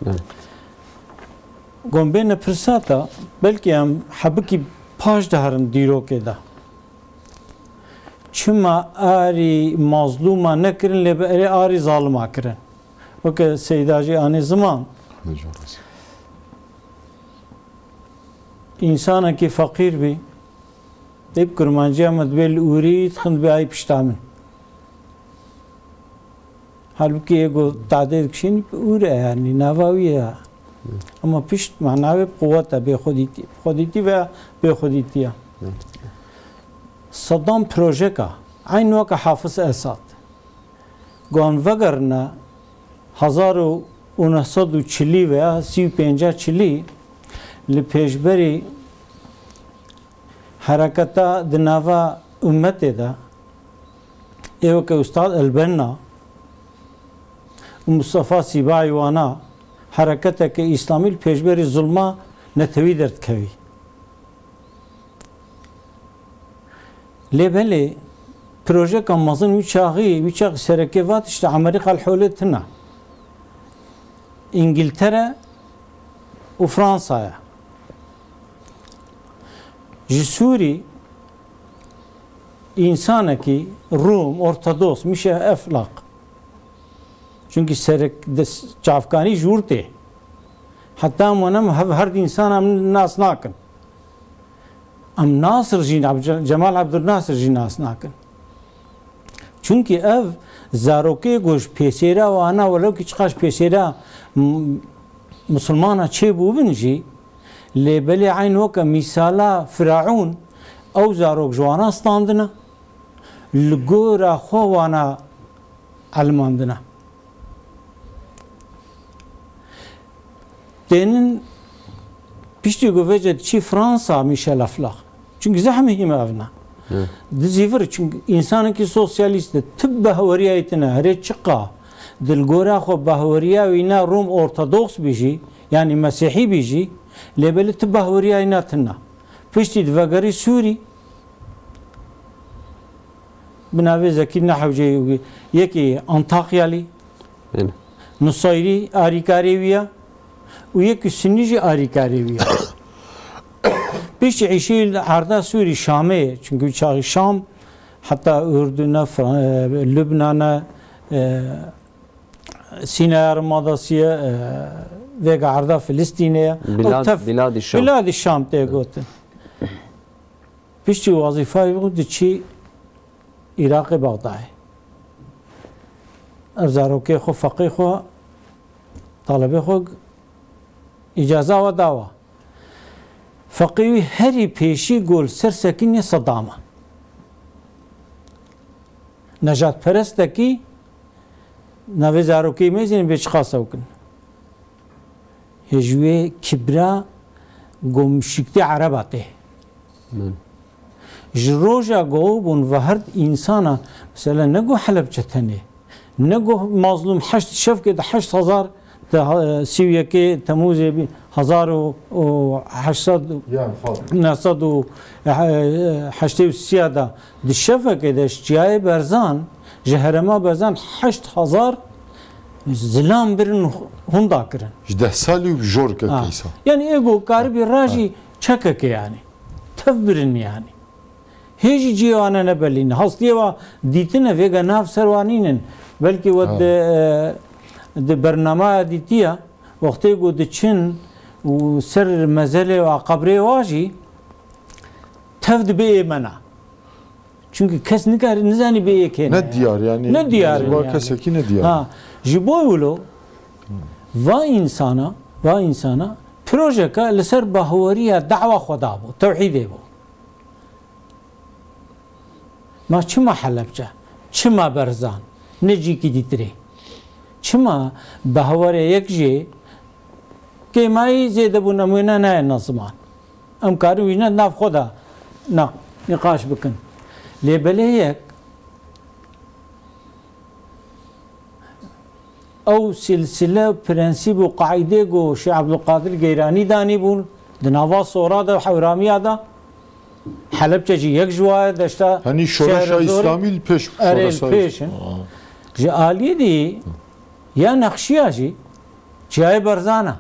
Belê. Gombê ne pirsa te, belkî em hebikî paş diherin dîrokê de. Çima arî mazlûma nekirin, lê bi erê arî zalima kirin? Weke Seyda jî anî ziman. Hecî Aras. Însanekî feqîr bî, dê bi kurmanciya me dibê li ûrî, dixin dibê ay pişta min. Halbûkî ê ku tadê dikişînî bi ûr e, yanî nava wî ye. Ama pişt mana wê bi quwet e, bêxwedîtî. Xwedîtî veya bêxwedîtî ye. Sedam projeka, eyn weke Hafiz Esad. Gon vegerine hezar û neh sed û çilî veya sî û pênca çilî li pêşberî hereketa di nava ummetê de ê weke Ustad Elbenna û Mustafa Sîbayî wana hereketeke îslamî li pêşberî zulma netewî derdikevî. Lê belê projeka mezin wî çaxî, wî çaxî sereke va tişta Amerîka li holê tune. Îngiltere û Fransa ye. Ji Sûrî însanekî Rûm, Ortodoks, Mişe Eflaq. Çunkî serek des-, çavkanî ji wir tê. Heta em wan em hev her di însan em nas nakin. Em Nasir jî, Abd-, Cemal Abdülnasir jî nas nakin. Çunkî ev zarokê ku ji pêsêra wana, welew kî çiqas ji pêsêra m-, misilmana çêbûbin jî, lê belê eyn weke mîsala Firaûn, ew zarok ji wana standine, li gora xwe wana elimandine. Tênin piştî ku vêce diçî Fransa, Michel Aflaq. Çünkü zehmî hîme ev ne. Evet. Dizî vir, çünkü însanekî sosyalîst e, ti behweriyayê tine, herê çiqa di li gora xwe behweriya wî ne Rom Ortodoks bî jî, yanî Mesîhî bî jî, lê belê ti behweriyayê ne tine. Piştî divegerî Sûrî, bi navê Zekî Nehewcê yekî Antakyalî, Belê. Nusayrî arîkarê wî ye û yekî Sunî jî arîkarê wî ye. Piştî îşî li erda Sûrî Şamê, çünkü çaxî Şam Heta Urdun e, Fra-, e, Lubnan e, e, Sînaya Rimadasî ye, e, vêga erda Filistînê ye. Bilad-, Ew tev-, Biladî Şam. Biladî Şam tê gotin. Piştî wezîfayê wî diçî Iraqê Bexdayê. Ev zarokê xwe, feqî xwe, talebê xwe îcaza we dawa. Feqî wî herî pêşî go li ser sekînê Sedam e. Nejadperestekî navê zarokê mêzên bê çiqas ew kin. Hê ji wê kibra go muşîktê Ereba tê. Min. Ji roja go bûn ve her insana, mesela ne go Helebçe tenê, ne go Mazlûm heşt şevkê de heşt hezar de, e, sî û yekê Temûzê bî, hezar û, û heşt sed, Yan fal. neh sed û heştê û sê de di şevekê de ji Çiyayê Berzan, ji herêma Berzan heşt hezar zilam birin, hunda kirin. Ji deh salî û bi jor ke Ha. keysa. Yani ê go karibî rajî çekeke yani. Tev birin yani. Hê jî cihê wan e ne belî ne. Hastiyê wa dîtine vêga nav ser wa nînin. Belkî we Ha. di, e, di bernamaya dîtiya, wextê ku diçin û ser mezelê wa qebrê wa jî tev dibe ê mena. Çünkü kes nikare, nizanî bê ê kê ne Ne yani. diyar yani. Ne diyar Ba yani. kesekî ne diyar. Ha, ji bo wilo va insana, va insana projeka li ser bahweriya dawa xwe da bû, tewhîdê bû. Ma çima Helebce? Çima Berzan? Ne cîkî dîtirê. Çima behwere yek jê kêmayî zêde bûn, em wêne nayên na ziman. Em karin wî ne nav xwe de na nîqaş bikin. Lê belê yek Ew silsile, prensîb û qaîdê ku Şêx Ebdulqadir Geyranî danîbûn, di nava Sora de, Hewramiya de, Helebçe jî yek ji wa ye, deşta Henî şoreşa Şehre Zor, Îslamî li pêş, erê, li şoreşa pêş in. Aa. Ji aliyê dî ya Nexşiya jî Çiyayê Berzan e.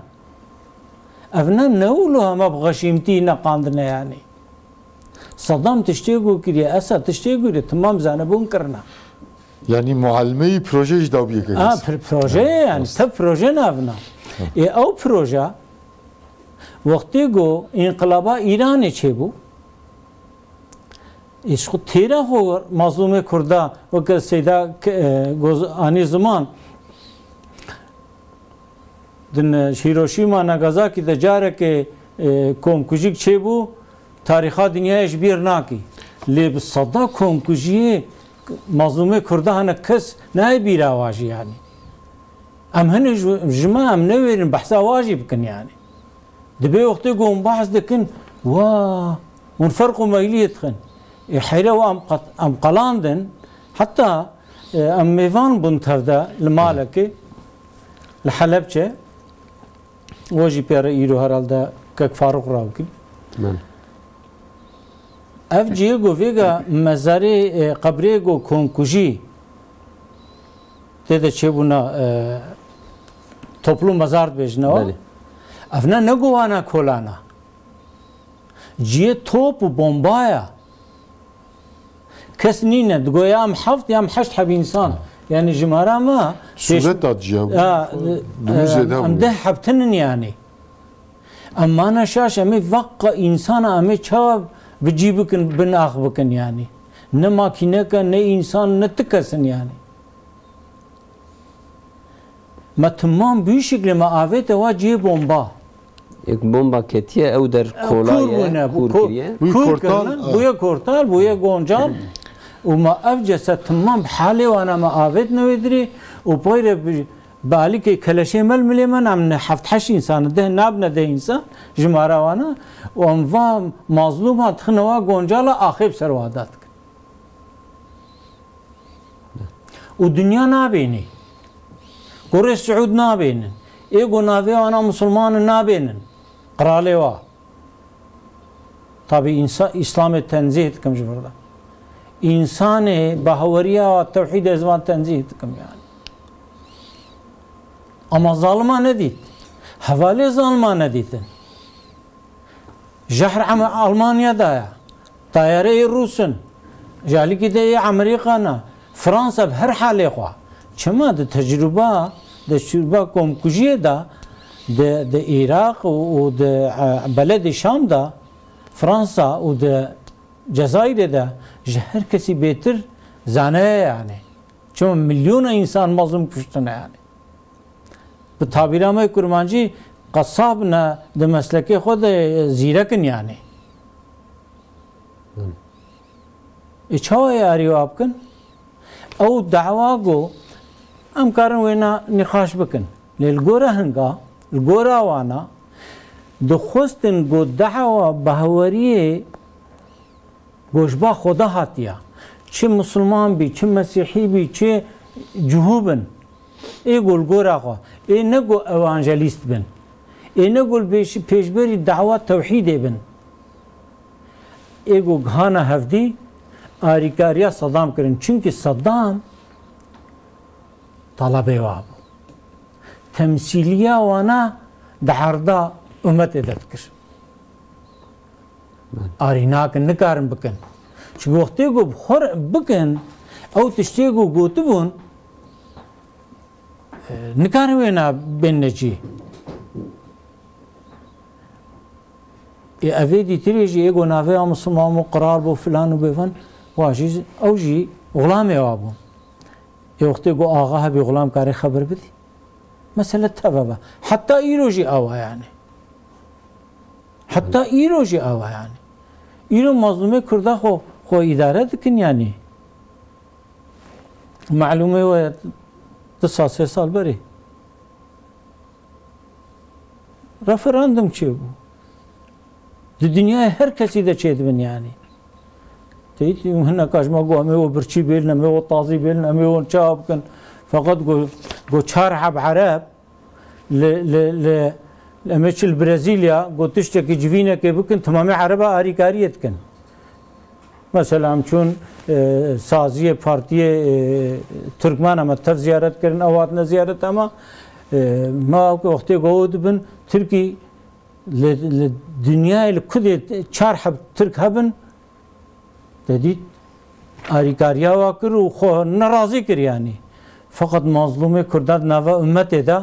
Ev ne, ne wilo hema bi xeşîmtî neqandine yanî. Sedam tiştê ku kiriye, Esed tiştê ku kiriye, timam zanebûn kirine. Yanî mualimeyî proje jî dawiyeke Ha, kes. pr-, proje ye yani, Rast. tev proje navina. Ê, ew proje, wextê ku înqilaba Îranê çêbû, ê, ji xwe têra xwe mazlûmê Kurda, weke Seyda K-, e, Goz-, anî ziman, Din, e, Hiroşîma, Nagasakî de carekê, e, komkujîk çêbû, tarîxa dinyayê ji bîr nakî. Lê bi seda komkujiyê mazlûmê Kurda hene kes nayê bîra wa jî yanî. Em hene ji, ji me em newêrin behsa wa jî bikin yanî. Dibê wextê ku hûn behs dikin, wa, hûn ferq û meyliyê dixin. Ê heyre wa em qet-, em qelandin, heta, e, em mêvan bûn tevde li malekê, li Helebçe, we jî pê re îro herhalde kek Farûq rawkî. Min. Ev cihê ku vêga mezarê, e, qebrê ku komkujî tê de çêbûna, e, toplu mezar dibêjine wa. Belê. Ev ne, ne guhana kolana. Cihê top û bombaya. Kes nîne, digo ya em heft ya em heşt heb însan. Ha. Yani jimara me pêş-, Sûreta ciya bû. Ya, Dumû e, zêde em bû. deh heb tinin yani. Em mane şaş, em ê veqa însana em ê çawa bi cî bikin, bin ax bikin yanî. Ne makîneke, ne însan, ne ti kes in yanî. Me timam bî şiklê me avête wa cihê bomba. Êk bomba ketiye, ew der Ew kola kûr ye, bûne, kûr kûr, kiriye. Wî kûr kortal, kirine, ha. bûye kortal, bûye goncal. Û me ev ceset timam bi halê wana me avêtine wê dirê û peyre bi, bi alîkê keleşê me li milê me namine heft heşt însan, deh nabine deh însan jimara wana û em va mazlûma dixine wa goncala axê bi ser wa da dikin. Û dinya nabênî. Kurê Siûd nabênin. Ê ku navê wana misilman in nabênin. Qiralê wa. Tabî însa-, Îslamê tenzîh dikim ji vir de. Însanê bahweriya wa tewhîdê ez van tenzîh dikim yani. Ama zalima nedît. Hevalê zalima nedîtin. Jehr em Almanya da ye. Tayareyê Rûs in. Ji alîkî de yê Amerîka ne. Fransa bi her halê xwe. Çima di tecrûba, di tecrûba komkujiyê de, di, di Iraq û, û di, e, beledê Şam de, Fransa û di Cezayirê de ji her kesî bêtir zane ye yani. Çima milyona însan mazlûm kuştine yani. Bi tabîra me kurmancî qesab ne, di meslekê xwe de zîrek in yani. Ê çawa ê arî wa bikin? Ew dawa ku em karin wêna nîqaş bikin. Lê li gora hinga, li gora wana dixwestin ku dawa baweriyê ku ji ba Xweda hatiya. Çi misilman bî, çi mesîhî bî, çi cihû bin. Ê ku li gora xwe. Ê ne ku ewanjelîst bin. Ê ne ku li pêş-, pêşberî dawa tewhîdê bin. Ê ku gihana hevdî arîkariya Sedam kirin. Çimkî Sedam talebê wa bû. Temsîliya wana di erda umetê de dikir. Arî nakin, nikarin bikin. Çimkî wextê ku bi xwe re bikin, ew tiştê ku gotibûn, e, nikarin wêna bên necî. Ê, evê dîtirê jî ê ku navê ya misilman bû, qral bû, filan û bêvan, wa jî, ew jî xulamê wa bû. Ê, wextê ku axa hebî xulam karê xeber bidî. Mesele teve be. Heta îro jî awa yani. Heta îro jî awa yani. Îro mazlûmê Kurda xwe, xwe îdare dikin yani. Malûmê we du sal, sê sal berê referandum çêbû. Di dinyayê her kesî de çêdibin yani. Teyit hineka ji me got, em ê o birçî bêlin, em ê o tazî bêlin, em ê o çawa bikin. Feqet got, got çar heb Ereb li, li, li, em ê çi li Brezîlya, got tiştekî civînekê bikin, timamê Ereba arîkariyê dikin. Mesela em çûn, e, saziyê partiyê, e, Tirkmena me tev ziyaret kirin, ew hatine ziyareta me. E, me wextê ku ew dibin, Tirkî li, li dinyayê li kudê çar heb Tirk hebin, te dît arîkariya wa kir û xwe nerazî kir yanî. Feqet mazlûmê Kurda di nava ummetê de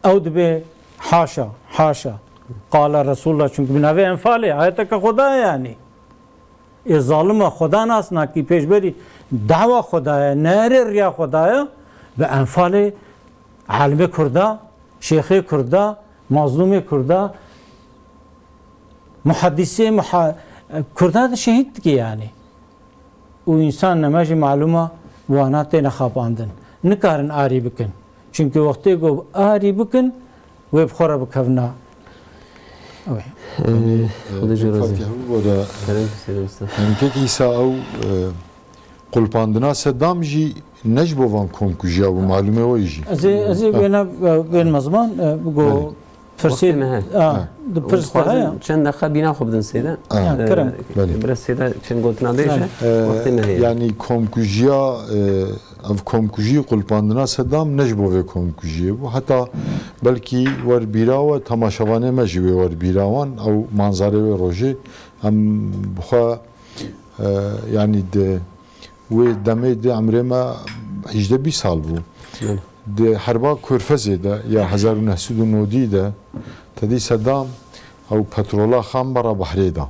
ew dibê haşa, haşa. Qala Resulullah, çimkî bi navê Enfalê, ayeteke Xwedayê yanî. Ê zalima Xweda nas nakî pêşberî dawa Xwedayê, neyarê riya Xwedayê, bi Enfalê alimê Kurda, şêxê Kurda, mazlûmê Kurda, muhedîsê muha-, Kurda de şehîd dike yanî. Û însan neme jî malûma wana têne xapandin. Nikarin arî bikin. Çimkî wextê ku arî bikin, wê bi xwe re bikevna. Ew ê. Ee, Xwedê jê razî. Fatih bû bo de. Kerem, Seyda Mustafa. Hemkek Îsa ew, e, qulpandina Sedam jî ne ji bo van komkujiya bû, malûmê we jî. Ez ê, ez ê Ha. bêne, e, bên mezman, e, go Belê. Pirsê, Wextê me heye. a, Ha. di pirs de Dixwazin heye. çend deqa bîna xwe bidin Seyda. Ha. Ha, Ee, kerem. Belê. Biraz Seyda çend gotina bêje. Belê. Ee, Wextê me heye. Yanî komkujiya, e, ev komkujî, qulpandina Sedam ne ji bo vê komkujiyê bû. Heta belkî wer bîra we, temaşevanê me jî wê wer bîra wan, ew manzarê wê rojê. Em bi xwe, e, yanî di wê demê de emrê me hejdeh bîst sal bû. Belê. Di herba Körfezê de ya hezar û neh sed û nodî de tedî Sedam ew petrola xam bara behrê da.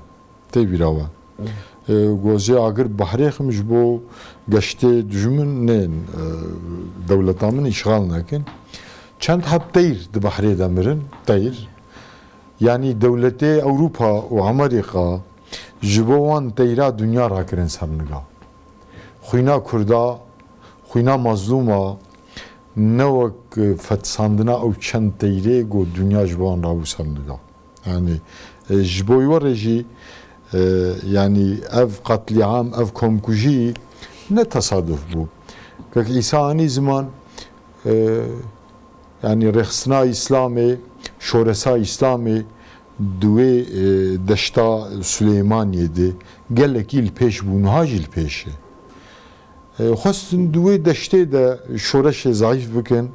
Tê bîra we. Belê. E, gozê agir behrê xim ji bo geştê dijmin nên, e, dewleta min îşxal nekin. Çend heb teyr di behrê de mirin, teyr. Yanî dewletê Ewropa û Amerîka ji bo wan teyra dinya rakirin ser niga. Xwîna Kurda, xwîna mazlûma, ne wek, e, fetisandina ew çend teyrê ku dinya ji bo wan rabû ser niga. Yanî, e, ji bo wê re jî, e, yanî ev qetlîam, ev komkujî ne tesaduf bû. Kek Îsa anî ziman, e, yanî rêxistina Îslamê, şoresa Îslamê di wê, e, deşta Suleymaniyê de gelekî li pêş bû, niha jî li pêş e. E, xwestin di wê deştê de şoreşê zayîf bikin.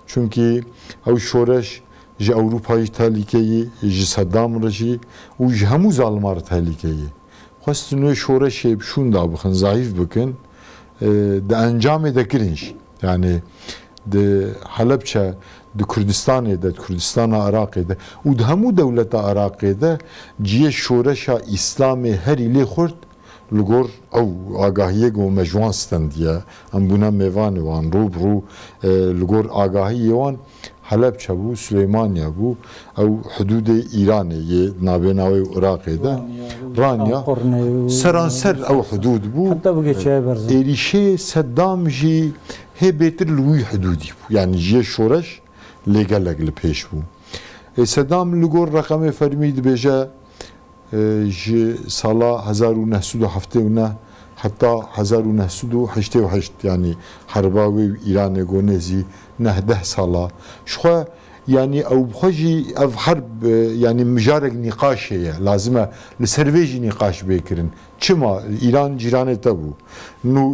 Çunkî ew şoreş ji Ewropa jî tehlîke yî, ji Sedam re jî û ji hemû zalima re tehlîke yî. Xwestin wê şoreşê bi şûnda bixin, zayîf bikin. E, di encamê de kirin jî. Yani di Helebçe, di Kurdistanê de, di Kurdistana Iraqê de û di hemû dewleta Iraqê de cihê şoreşa Îslamê herî lê xurt li gor ew agahiyê ku me ji wan stendiye. Em bûne mêvanê wan, rû bi rû, e, li gor agahiyê wan Helebçe bû, Süleymaniye bû, ew hidûdê Îranê yê nabêna wê û Iraqê de. Ranya, Ranya, Şanqurnê û seranser ew hidûd bû. Heta bigê çiyayê Berzan. Êrîşê Seddam jî hê bêtir li wî hidûdî bû. Yani cihê şoreş lê gelek li pêş bû. Ê, Seddam li gor reqemê fermî dibêje, e, ji sala hezar û neh sed û heftê û neh heta hezar û neh sed û heştê û heşt, yani herba wê û Îranê go nêzî neh deh sala. Ji xwe, yani ew bi xwe jî ev herb, e, yani mijarek nîqaşê ye. Lazim e li ser vê jî nîqaş bê kirin. Çima? Îran cîranê te bû. Nû,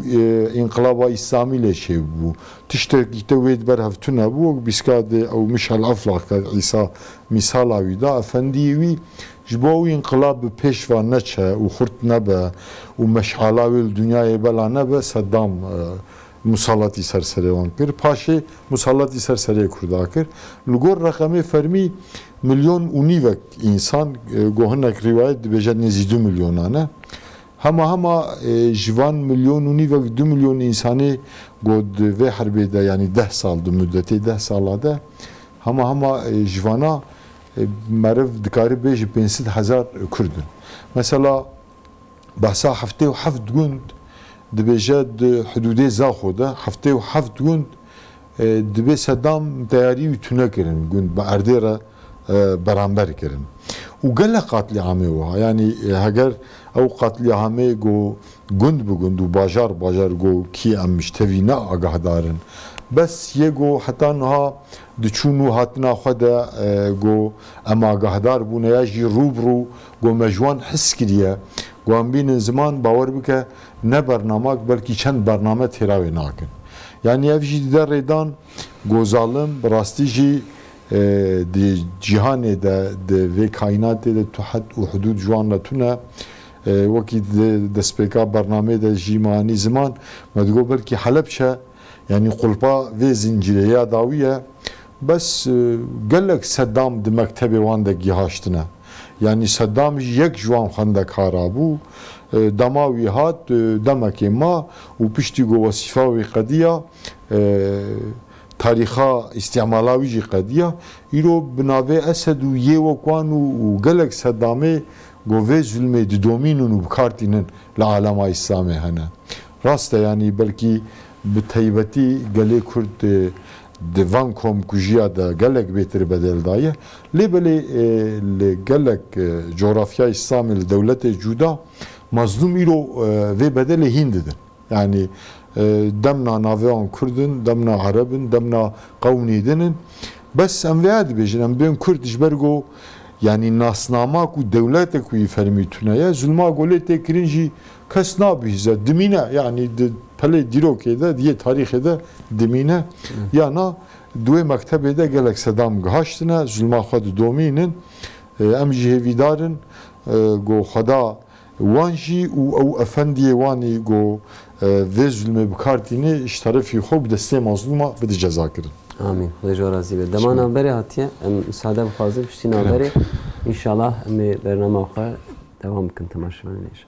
e, înqilaba Îslamî lê çêbû. Tiştekî te wê di ber hev tune bû, wek bîska de ew Mişel Eflak ke Îsa mîsala wî da, efendiyê wî ji bo ew înqilab bi pêş ve neçe û xurt nebe û meşala wê li dinyayê bela nebe, Seddam, e, musalatî ser serê wan kir. Paşê musalatî ser serê Kurda kir. Li gor reqemê fermî milyon û nîvek însan, e, go hinek rîwayet dibêje nêzî du milyonan e. Hema hema, e, ji van milyon û nîvek du milyon însanê go di vê herbê de, yanî deh sal, di mudetê deh sala de, hema hema, e, ji vana, e, meriv dikare bêje pênc sed hezar Kurd in. Mesela, behsa heftê û heft gund dibêje di hidûdê Zaxo de, heftê û heft gund, e, dibê Seddam teyarî wî tune kirin, gund bi erdê re, e, beramber kirin. Û gelek qatlîamê wiha, yanî, e, heger ew qatlîamê go gund bi gund û bajar bajar go kî em ji tevî ne agahdar in. Bes yê go heta niha diçûn û hatina xwe de, e, go em agahdar bûne ya jî rû bi rû go me ji wan his kiriye, go em bînin ziman, bawer bike ne bernamak, belkî çend bername têra wê nakin. Yanî ev jî dide rêdan go zalim bi rastî jî, e, di cîhanê de, di vê kaînatê de tu hed û hidûd ji wan re tune. E, wekî di destpêka bernameyê de jî me anî ziman, me digot belkî Helebçe, yanî qulpa vê zincîrê ya dawî ye. Bes, e, gelek Sedam di mektebê wan de gihaştine. Yanî Sedam jî yek ji wan xwendekara bû. E, dema wî hat, e, demekê ma û piştî ku wesîfa wî qediya, e, tarîxa îstîmala wî jî qediya. Îro bi navê Esed û yê wek wan û, û gelek Sedamê ku vê zulmê didomînin û bi kar tînin li alema Îslamê hene. Rast e, yanî belkî bi taybetî gelê Kurd, e, di van komkujiya de gelek bêtir bedel daye. Lê belê, e, li gelek, e, cografya Îslamê, li dewletê cuda, mazlûm îro, e, vê bedelê hîn didin. Yanî, e, demna navê wan Kurd in, demna Ereb in, demna qewmî din in. Bes em vêya dibêjin, em bên Kurd ji ber ku, yanî nasnama ku dewletek wî fermî tune ye, zulma ku lê tê kirin jî kes nabihîze, dimîne, yanî di pelê dîrokê de, di yê tarîxê de dimîne. Hı. Ya na, di wê mektebê de gelek Sedam gihaştine, zulma xwe didomînin. E, em jî hêvîdar in, e, ku Xweda wan jî û ew efendiyê wanî ku, e, vê zulmê bi kar tînê, ji terefî xwe bi destê mazlûma bide cezakirin. Amîn. Xwedê ji we razî be. Dema navberê hatiye, em misade bixwazin, piştî navberê, înşallah em ê bernama xwe dewam bikin, temaşevanên hêja.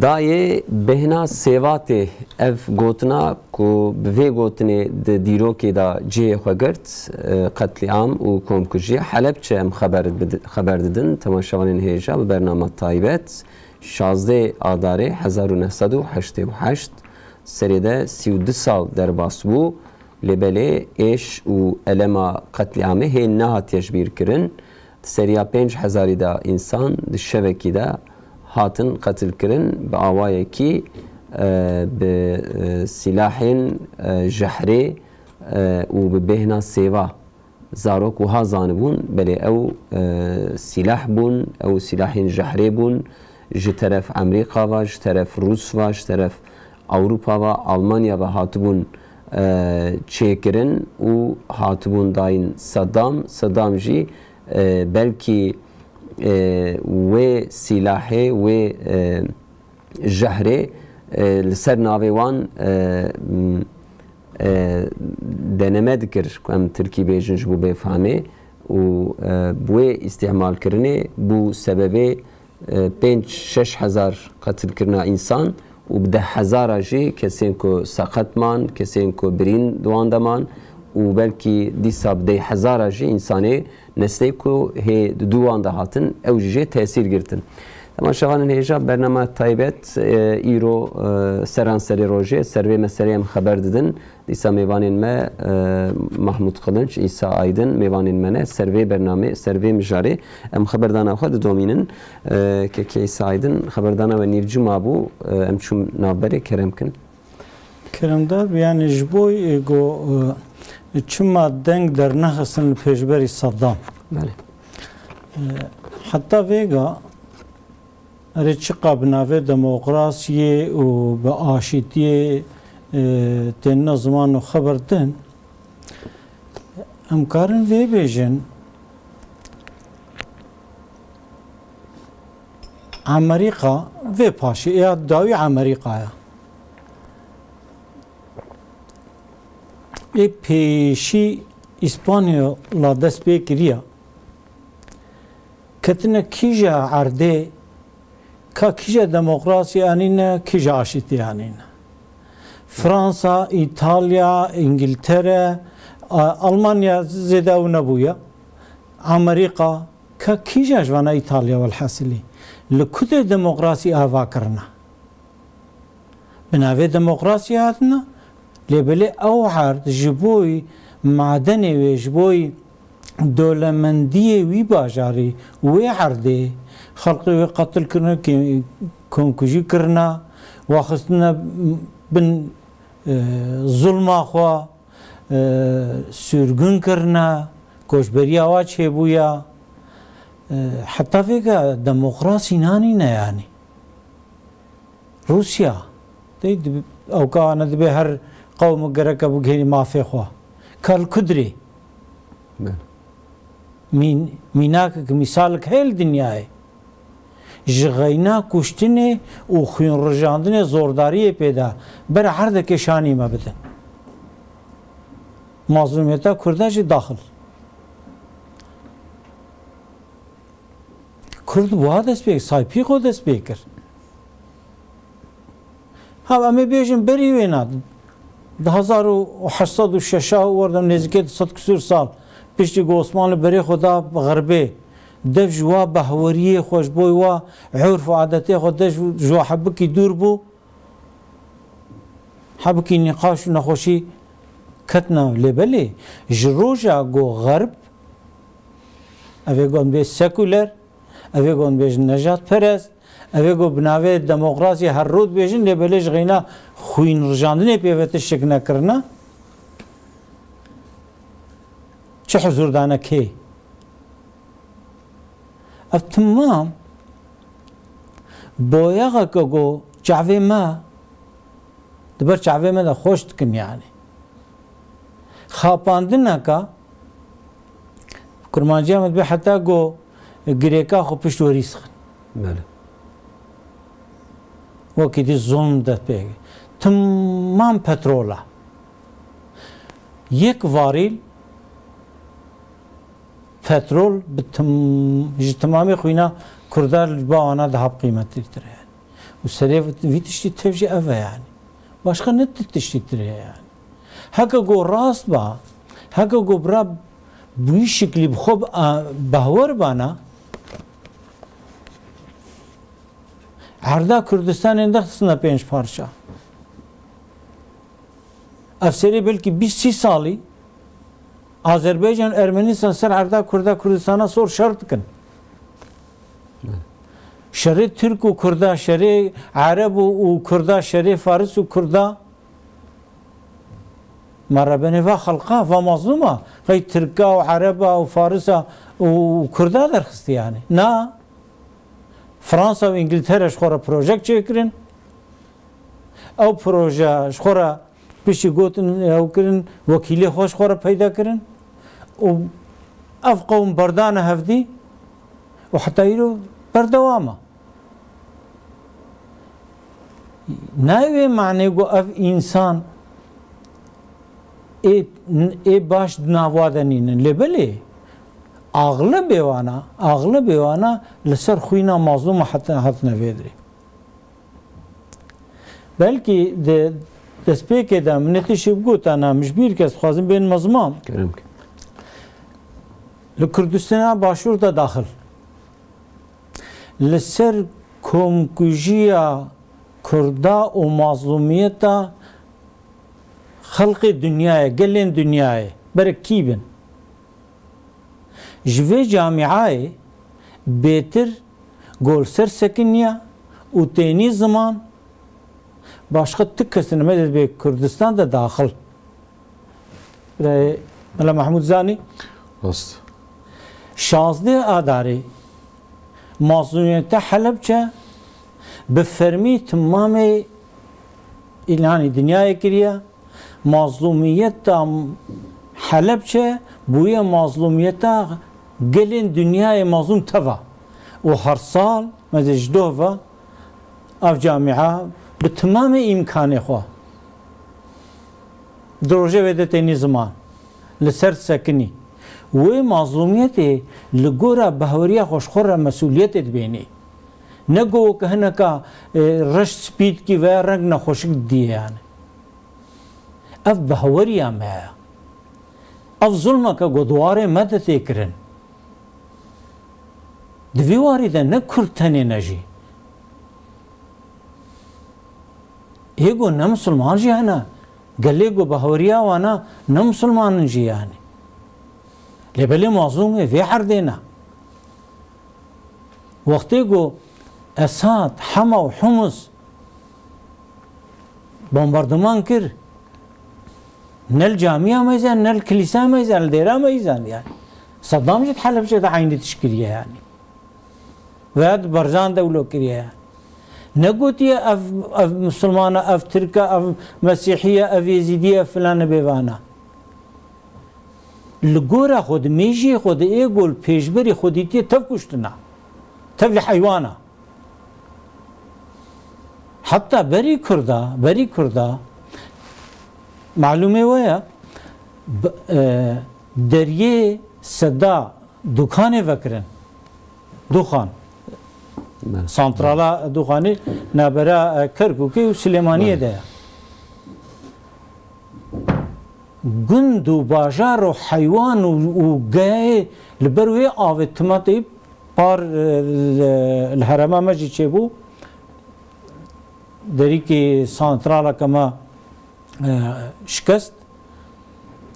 Dayê bêhna sêvatê, ev gotina ku bi vê gotinê di dîrokê de cihê xwe girt, e, qetlîam û komkujiya Helebçe em xeber bid-, xeber didin temaşevanên hêja bi bernama taybet. Şazdeh Adarê hezar û neh sed û heştê û heşt, serê de sî û du sal derbas bû, lê belê êş û elema qetlîamê hê nehatiye jibîrkirin. Di seriya pênc hezarî de însan di şevekî de hatin qetilkirin bi awayekî, e, bi, e, sîlahên, e, jehrê, e, û bi bêhna sêva. Zarok wiha zanibûn, belê ew, e, sîlah bûn, ew sîlahên jehrê bûn, ji teref Emerîka ve, ji teref Rûs ve, ji teref Ewropa ve, Almanya ve hatibûn, e, çêkirin û hatibûn dayîn Sedam. Sedam jî, e, belkî e, wê sîlahê, wê, e, jehrê, e, li ser navê wan, e, m, e, deneme dikir, ku em tirkî bêjin ji bo bêfamê û, e, bi wê îstîhmalkirinê bû sebebê, e, pênc şeş hezar qetilkirina însan û bi deh hezara jî kesên ku seqet man, kesên ku birîn di wan de man û belkî dîsa bi deh hezara jî însanê neslê ku hê di dû wan de hatin, ew jî jê tesîr girtin. Temaşevanên hêja, bernama taybet, e, îro, e, seranserê rojê ser vê meseleyê em xeber didin. Dîsa mêvanên me, e, Mahmûd Qilinç, Îsa Aydin mêvanên me ne. Ser vê bernamê, ser vê mijarê em xeberdana xwe didomînin. E, kekê Îsa Aydin, xeberdana we nîvcima bû, e, em çûn navberê, kerem kin. Keremdar bi, yanî ji bo, e, go, e, çima deng dernexistin li pêşberî Saddam? Belê. E, heta vêga, erê çiqa bi navê demokrasiyê û bi aşîtiyê, e, têne ziman û xeber din, em karin vê bêjin, Amerîka vê paşê ya dawî Amerîkaya. Ê pêşî Îspanyola dest pê kiriya. Ketine kîja erdê, ka kîja demokrasî anîne, kîja aşîtî anîne. Fransa, Îtalya, Îngiltere, A-, Almanya zêde ew nebûye. Amerîka, ka kîja ji vana Îtalya welhasilî. Li ku tê demokrasî ava kirine? Bi navê demokrasiyê hatine, lê belê ew erd ji bo madenê wê, ji bo dewlemendiyê wî bajarî, wê erdê, xelkê wê qetil kirine, kê-, komkujî kirine, wa xistine bin, e, zulma xwe, e, sürgün kirine, koçberiya wa çêbûye. E, heta vêga demokrasî nanîne yanî. Rûsya, tey dibi-, ew ka ne dibê her qewm gereke bigihînî mafê xwe. Ka li ku dirê? Belê. Mîn-, mînakek, mîsalek heye li dinyayê. Ji xeyna kuştinê û xwînrijandinê zordariyê pê de ber erdekê şanî me bidin. Mazlûmiyeta Kurda jî daxil. Kurd wiha dest pê, Saypîxo dest pê kir. Ha, em ê bêjin berî wêna, di hezar û heşt sed û şeş û werdem nêzîkê du sed küsur sal, piştî ku Osmanlî berê xwe da xerbê, dev ji wa behweriyê xwe, ji bo wa urf û adetê xwe, dev ji, ji wa hebikî dûr bû. Hebikî nîqaş û nexweşî ketina lê belê ji roja ku xerb, ev ê got bê sekuler, ev ê got bêjin nejadperest, ev ê got bi navê demokrasiyê her rû dibêjin, lê belê ji xeyna xwîn rijandinê pê ve tiştek nekirine. Çi huzur dane kê? Ev timam boyaxeke ku çavê me, di ber çavê me de xweş dikin yanî. Xapandineke, kurmanciya me dibe heta ku girêka xwe pişt werî sixin. Belê. Wekî dî zulm dest pê. Timam petrol e. Yek varîl petrol bi tim-, ji timamê xwîna Kurda li ba wana daha bi qîmetîtir e. Û serê vî tiştî tev jî ev e yanî. Başqa ne ti-, tiştî tir heye yanî. Heke ku rast ba, heke ku bira bi wî şiklî bi xwe bi-, a, behwer bana, erda Kurdistanê nexistine pênc parça. Ev serê belkî bîst sî salî Azerbaycan, Ermenistan ser erda Kurda Kurdistana sor şer dikin. Şerê Tirk û Kurda, şerê Ereb û, û Kurda, şerê Faris û Kurda. Me rebenê va xelqa, va mazlûma, qey Tirka û Ereba û Farisa û Kurda derxistî yanî. Na. Fransa û Îngiltere ji xwe re projek çêkirin. Ew proje ji xwe re piştî gotin ew kirin, wekîlê xwe ji xwe re peyda kirin. Û ev qewm berdane hevdî. Heta îro berdewam e. Nayê wê manê ku ev însan ê, ê baş di nava de nînin. Lê belê, axlibê wana, axlibê wana li ser xwîna mazlûma hat-, hatine vê dirê. Belkî di destpêkê de min ê tiştê bigotana, min ji bîr kes dixwazim bên me ziman. Kerem ke. Li Kurdistana Başûr de daxil. Li ser komkujiya Kurda û mazlûmiyeta xelkê dinyayê, gelên dinyayê, berek kî bin? Ji vê camîayê bêtir gol ser sekiniya û tênî ziman başqa tu kes nemedê dibê Kurdistan de daxil. Birayê Mela Mehmûd zanî. Rast. Şazdeh Adarê mazlûmiyeta Helebçe bi fermî timamê îlanî dinyayê kiriye. Mazlûmiyeta Helebçe bûye mazlûmiyeta gelên dinyayê mazlûm teva. Û her sal, mezê ji doh ve, ev camîa bi timamê îmkanê xwe di rojevê de tênî ziman, li ser sekinî. Wê mazlûmiyetê li gora bahweriya xwe ji xwe re mesûliyetê dibênî. Ne ku weke hineka, e, reş spî dikî veya reng nexweşik didiyê yani. Ev bahweriya me ye. Ev zulmeke ku di warê me de tê kirin. Di vî warî de ne Kurd tenê ne jî. Ê ku ne misilman jî hene. Gelê ku bahweriya wana ne misilman in jî yani. Lê belê mazlûmê vê erdê ne. Wextê ku Esad, Hema û Humus bombardiman kir, ne li camiya meyzan, ne li kilîsa meyzan, li dêra meyzan yani. Saddam jî di Helebçe de eynî tişt kiriye yani. Veya di Barzan de wilo kiriye yani. Ne gotiye ev, ev Musulman e, ev Tirk e, ev Mesîhî ye, ev Êzîdî ye, filan e bêvana. Li gora xwe di mêjiyê xwe de ê gol pêşberî xwe dîtiye tev kuştina. Tev li heywana. Heta berî Kurda, berî Kurda, malûmê we ye, b-, e, deriyê seda Dukanê vekirin. Duxan. Bele. Santrala Duxanê nabera, e, Kerkûkê û Silêmaniyê Bele. de ye. Gund û bajar û heywan û, û geyayê li ber wê avê timatê par, e, li, li herêma me jî çêbû. Derîkî santraleke me, e, şikest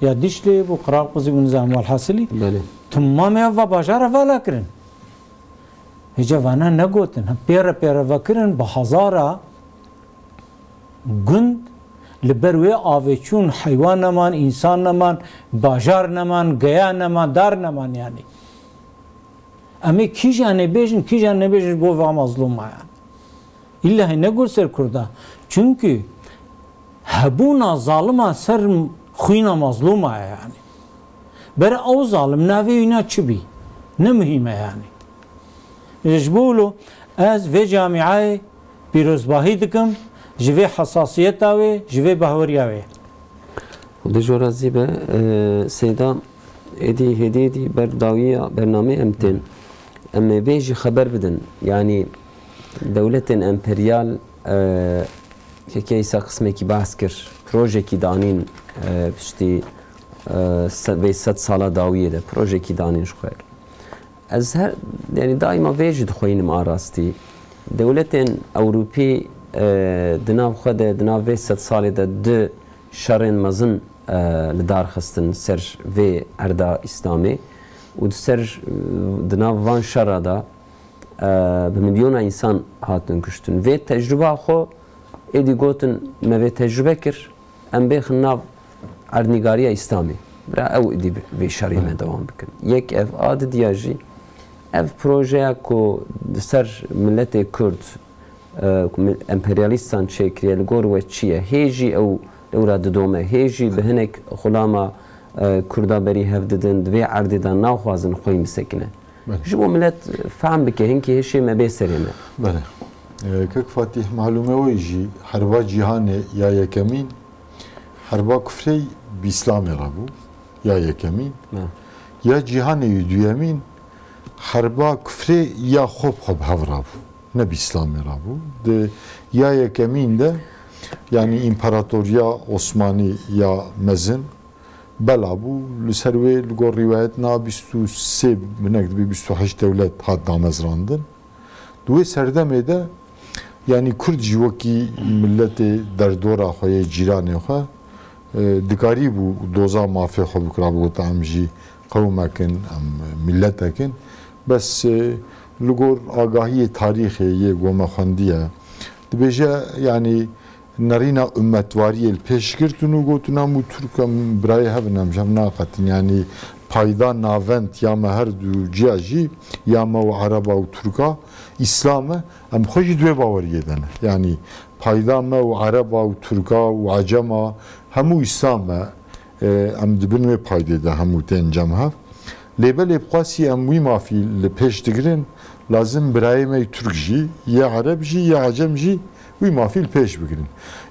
ya Dîşlê bû, Qiraquzî bû, nizam welhasilî. Belê. Timamê ev va bajara vala kirin. Hêca vana negotin. Pêre pêre vekirin, bi hezara gund li ber wê avê çûn, heywan neman, însan neman, bajar neman, geya neman, dar neman yani. Em ê kîjan ê bêjin, kîjan nebêjin ji bo va mazlûma yani. Îlla hê negot ser Kurda. Çunkî hebûna zalima ser xwîna mazlûma ye yani. Bere ew zalim navê wîna çi bî? Ne muhîm e yani. Ji bo wilo ez vê camîayê pîrozbahî dikim ji vê hesasiyeta wê, ji vê bahweriya wê. Xwedê ji we razî be. E, Seyda, êdî hêdî hêdî ber dawiya bernameyê em tên. Em ê vê jî xeber bidin. Yanî dewletên emperyal, e, keke îsa qismekî behs kir. Projekî danîn, e, piştî, e, se-, vê sed sala dawiyê de projekî danîn ji xwe. Ez her, yani daima vê jî dixweynim a rastî. Dewletên Ewropî, e, di nav xwe de, di nav vê sed salê de du şerên mezin, e, li dar xistin ser vê erda Îslamê û di ser, e, di nav van şera de, e, bi milyona însan hatin kuştin. Vê tecrûba xwe êdî gotin, me vê tecrûbe kir, em bêxin nav erdnîgariya Îslamê. Bira ew êdî bi vê şerê me dewam bikin. Yek ev, a didiya jî ev projeya ku di ser miletê Kurd, e, ku mi-, emperyalîstan çêkiriye, li gor we çi ye? Hê jî ew lewra didome, hê jî bi hinek xulama, e, Kurda berî hev didin, di vê erdê de naxwazin xweyî bisekine. Belê. Ji bo milet fehm bike, hinkî hişê me bê serê me. Belê. E, Kek Fatîh, malûme wê jî herba cîhanê ya yekemîn, herba kufrê bi Îslamê re bû, ya yekemîn. Ha. Ya cîhanê yê duyemîn, herba kufrê ya xwe bi xwe bi hev re bû, ne bi Îslamê re bû. Di ya yekemîn de, yanî împaratoriya Osmanî ya mezin, bela bû. Li ser wê li gor rîwayet niha bîst û sê, hinek dibê bîst û heşt dewlet hat damezrandin. Di wê serdemê de, yanî Kurd jî wekî miletê derdora xwe yê cîranê xwe, e, dikarîbû doza mafê xwe bikira, bigota em jî qewmek in, em miletek in. Bes, e, li gor agahiyê tarîxê yê ku me xwendiye, dibêje, yanî nerîna ummetwariyê li pêş girtin û gotin, em û Tirk em birayê hev in, em ji hev naqetin. Yanî payda navend ya me her du ciya jî, ya me û Ereba û Tirka, Îslam e, em xwe jî di wê baweriyê de ne. Yanî payda me û Ereba û Tirka û Ecema hemû Îslam e. E, em di bin wê paydê de hemû tên cem hev. Lê belê bi qasî em wî mafî li pêş digirin, lazim birayê me yê Tirk jî, yê Ereb jî, yê Ecem jî wî mafî li pêş bigirin.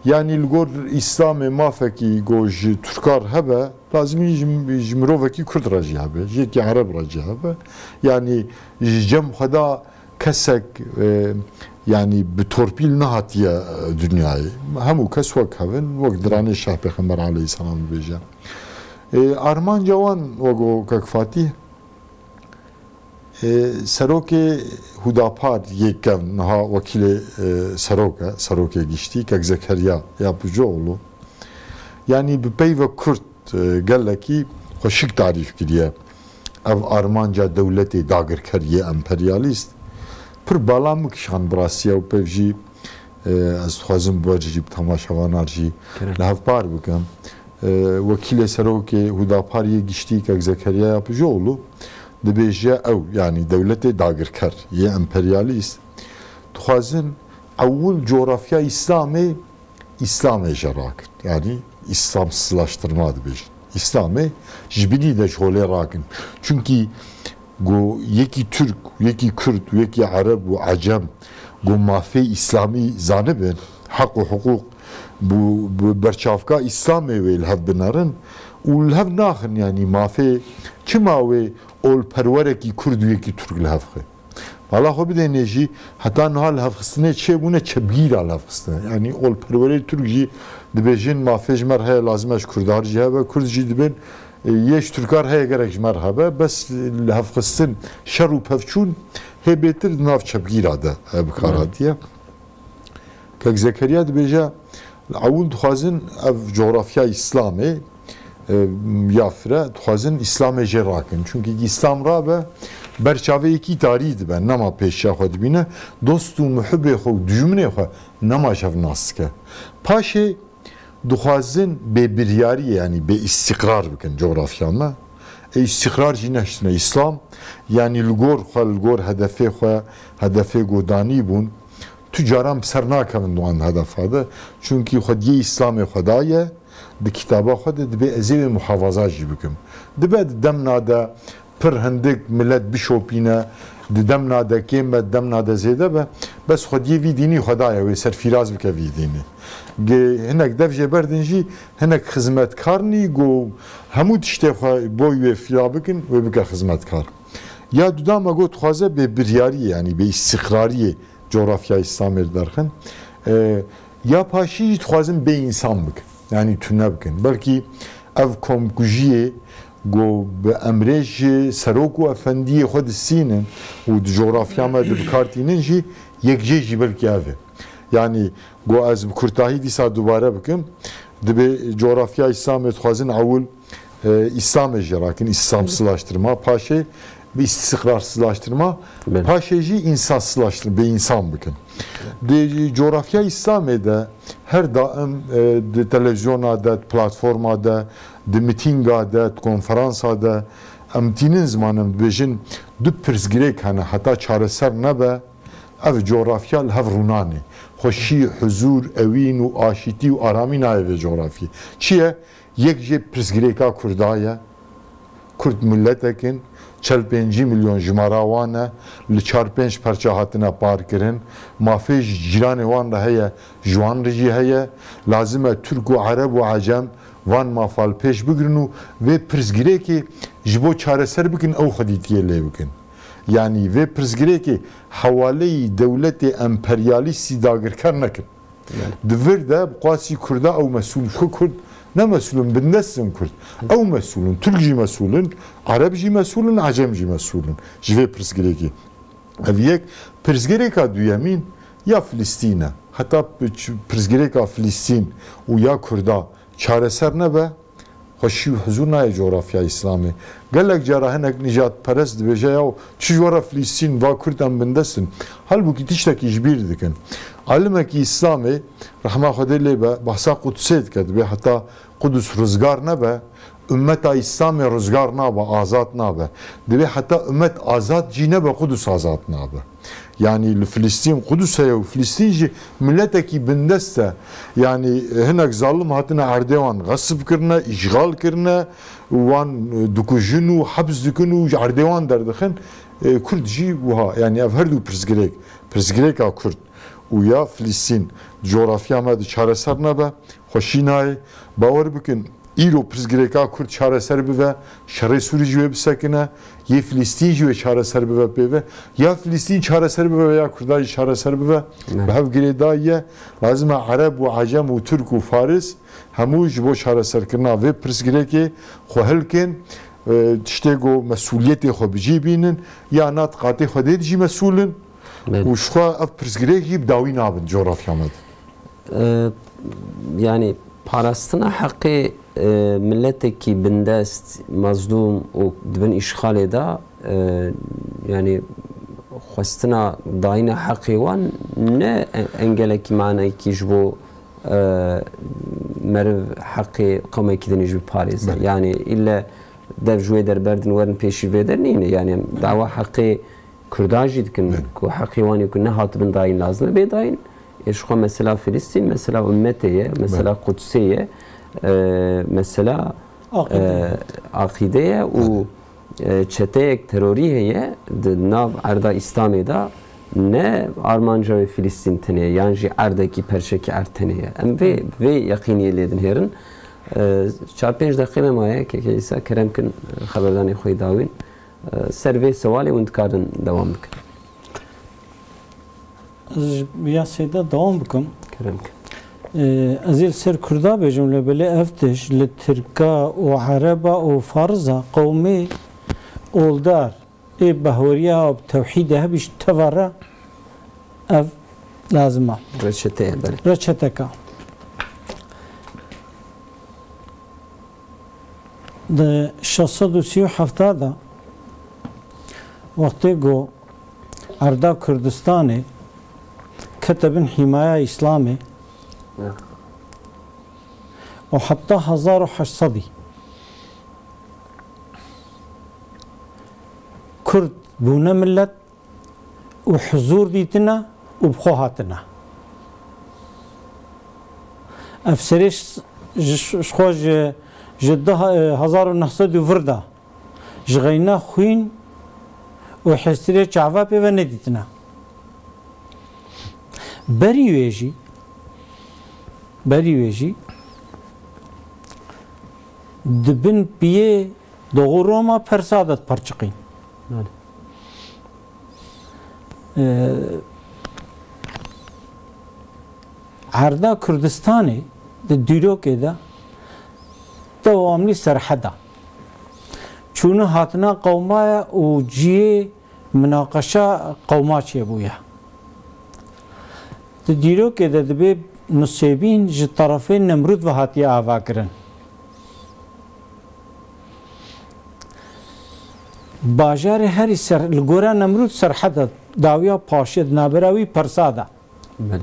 Yanî li gor Îslamê mafekî ku ji Tirka re hebe, lazimî ji, ji mirovekî Kurd re jî hebe, ji yekî Ereb re jî hebe. Yanî ji cem xwe da kesek, e, yanî bi torpîl nehatiye, e, dinyayê. Hemû kes wek hev in, wek diranê Şah Pêxember aleyhisselam dibêje. E, armanca wan, wek got Kek Fatîh, e, serokê Hudapar yê kevn, niha wekîlê, e, serok e, serokê giştî, Kek Zekeriya Yapıcıoğlu. Yanî bi peyve Kurd, e, gelekî xweşik tarîf kiriye ev armanca dewletê dagirker yê emperyalîst. Pir bala min kişand bi rastî ew pev jî, e, ez dixwazim bi we jî, bi temaşevanan jî Kerem. Li hev par bikim. E, Wekîlê serokê Hudapar yê giştî Kek Zekeriya Yapıcıoğlu dibêje ew, yanî dewletê dagirker yê emperyalîst, dixwazin ewil cografya Îslamê Îslamê jê rakin. Yanî Îslamsızlaştırma dibêjin. Îslamê ji binî de ji holê rakin. Çunkî ku yekî Tirk, yekî Kurd, yekî Ereb û Ecem ku mafê Îslamî zanibin, heq û hiqûq, bi, bi berçavka Îslamê wê li hev binerin û li hev naxin, yanî mafê çima wê olperwerekî Kurd û yekî Tirk li hev xe. Mala xwe bidêne jî, heta niha li hevxistinê çêbûne, çepgîra li hevxistine. Yanî olperwerê Tirk jî dibêjin, mafê ji me re heye, lazim e ji Kurdar jî hebe, Kurd jî dibên, e, yê ji Tirkar heye, gerek ji me re hebe. Bes li hevxistin şer û pevçûn hê bêtir di nav çepgîra de, e, bi kar hatiye. Kek Zekeriya dibêje, li ewil dixwazin ev cografya Îslamê, e, ya fire, dixwazin Îslamê jê rakin. Çunkî Îslam rabe, ber çavê yekî tarî dibe, nema pêşiya xwe dibîne, dost û muhibê xwe û dijminê xwe nema ji hev nas dike. Paşê dixwazin bê biryariyê, yanî bê îstîqrar bikin cografya me. Ê îstîqrar jî neştine Îslam, yanî li gor xwe, li gor hedefê xwe, hedefê ku danî bûn, tu caran bi ser nakevin di wan hedefa de. Çunkî xwediyê Îslamê xwe daye, di kitaba xwe de dibê ez ê wê muhafaza jî bikim. Dibe di demna de pir hindik milet bişopîne, di demna de kêm be, di demna de zêde be, bes xwediyê vî dînî xwe daye, wê serfîraz bike vî dînî. Ge-, hinek dev jê berdin jî, hinek xizmetkar nî, ku hemû tiştê xwe boy wê fîra bikin, wê bike xizmetkar. Ya duda me got, dixwaze bê biryariyê, yanî bê îstîqrariyê cografya Îslamê li derxin. E, ya paşî jî dixwazin bê însan bikin. Yanî tune bikin. Belkî ev komkujiyê ku bi emrê ji serok û efendiyê xwe distînin û di cografya me de bi kar tînin jî yek jê jî belkî ev e. Yanî ku ez bi kurtahî dîsa dubare bikim, dibê cografya Îslamê dixwazin ewil e, Îslamê jê rakin, Îslamsızlaştırma, paşê bi îstiqrarsızlaştırma, Belê. Paşê jî însansızlaştırma, bê însan bikin. Di cografya Îslamê de her daim, e, di televîzyona de, di platforma de, di mitînga de, di konferansa de em tînin ziman em dibêjin du pirsgirêk hene, heta çareser nebe, ev cografya li hev rûnanê. Xweşî, huzûr, ewîn û aşîtî û aramî nayê vê cografyê. Çi ye? Yek jê pirsgirêka Kurda ye. Kurd miletek in, çel pêncî milyon jimara wan e, li çar pênc perça hatine par kirin, mafê ji cîranê wan re heye, ji wan re jî heye, lazim e Tirk û Ereb û Ecem van mafa li pêş bigirin û vê pirsgirêkê ji bo çareser bikin, ew xwedîtiyê lê bikin. Yanî vê pirsgirêkê hewaleyî dewletê emperyalîstî dagirker nekin. Belê. Di vir de bi qasî Kurda ew mesûl, ku Kurd ne mesûl in, bindest in Kurd. Ew mesûl in, Tirk jî mesûl in, Ereb jî mesûl in, Ecem jî mesûl in ji vê pirsgirêkê. Ev yek, pirsgirêka duyemîn ya Filistîn e. Heta pi-, ç-, pirsgirêka Filistîn û ya Kurda çareser nebe, xweşî û huzûr nayê cografya Îslamê. Gelek cara hinek nijadperest dibêje, "Yaw, çi ji we re Filistîn, va Kurd em bindest in." Halbûkî tiştekî ji bîr dikin. Alimekî Îslamê, rehma Xwedê lê be, behsa Qudsê dike, dibê heta Qudus rizgar nebe, ummeta Îslamê rizgar nabe, azad nabe. Dibê heta ummet azad jî nebe, Qudus azad nabe. Yanî li Filistîn, Qudus heye û Filistîn jî miletekî bindest e. Yanî hinek zalim hatine erdê wan xesib kirine, îşxal kirine, wan, e, dikujin û heps dikin û ji erdê wan derdixin. E, Kurd jî wiha, yanî ev her du pirsgirêk, pirsgirêka Kurd û ya Filistîn, cografya me de çareser nebe, xweşî nayê. Bawer bikin, îro pirsgirêka Kurd çareser bibe, şerê Sûrî ji wê bisekine, yê Filistîn ji wê çareser bibe pê ve. Ya Filistîn çareser bibe ya Kurda jî çareser bibe, Evet. bi hev girêdayî ye. Lazim e Ereb û Ecem û Tirk û Faris hemû ji bo çareserkirina vê pirsgirêkê xwe hilkin, e, tiştê ku mesûliyetê xwe bi cî bînin, ya na di qatê xwe dê jî mesûl in Belê. û ji xwe ev pirsgirêk jî bi dawî nabin cografya me de. E, yanî parastina heqê, e, miletekî bindest, mazlûm û di bin îşxalê de, e, yanî xwestina dayîna heqê wan ne e-, engelekî manayekî ji bo, e, meriv heqê qewmekî din jî biparêze. Belê. Yanî îlle dev ji wê der berdin werin pêşî vê der nîne. Yanî em dawa heqê Kurda jî dikin Belê. ku heqê wan ê ku nehatibin dayîn lazim e bê dayîn. Ê ji xwe mesela Filistîn, mesela ummetê ye, mesela Belê. Qudsê ye, e, mesela, Aqîde. e, aqîde ye û, Belê. e, çeteyek terorî heye di nav erda Îslamê de ne armanca wê Filistîn tenê ye, yan jî erdekî perçekî erd tenê ye. Em vê, Hı. vê yeqîniyê lê dinhêrin. E, çar pênc deqê me maye, keke Îsa, kerem kin, e, xeberdanê xwe yê dawîn. E, ser vê sewalê hûn dikarin dewam bikin. Ez ji ya sê de dewam bikim. Kerem kin. E, ez ê li ser Kurda bêjim, lê belê ev tişt li Tirka û Ereba û Farisa qewmê oldar ê behweriya bi tewhîdê hebî ji teva re ev lazim e. Reçeteye, belê. Reçeteka. Di şeş sed û sî û heft de wextê ku erda Kurdistanê kete bin hîmaya Îslamê Ya. û heta hezar û heşt sedî Kurd bûne milet û huzûr dîtine û bi xwe hatine. Ev serê ş-, ji, ji xwe ji, ji du he-, hezar û neh sed û vir de ji xeyna xwîn û hêstirê çava pê ve nedîtine. Berî wê jî, berî wê jî di bin piyê doğu Roma Persa de diperçiqîn. Belê. Ee, Erda Kurdistanê di dîrokê de dewamlî serheda. Çûne hatina qewma ye û cihê minaqeşa qewma çêbûye. Di dîrokê de dibê Nusêbîn ji terefê Nemrûd ve hatiye avakirin. Bajarê herî ser, li gora Nemrûd serhed e, dawiya paşê di navbera wî Persa de. Belê.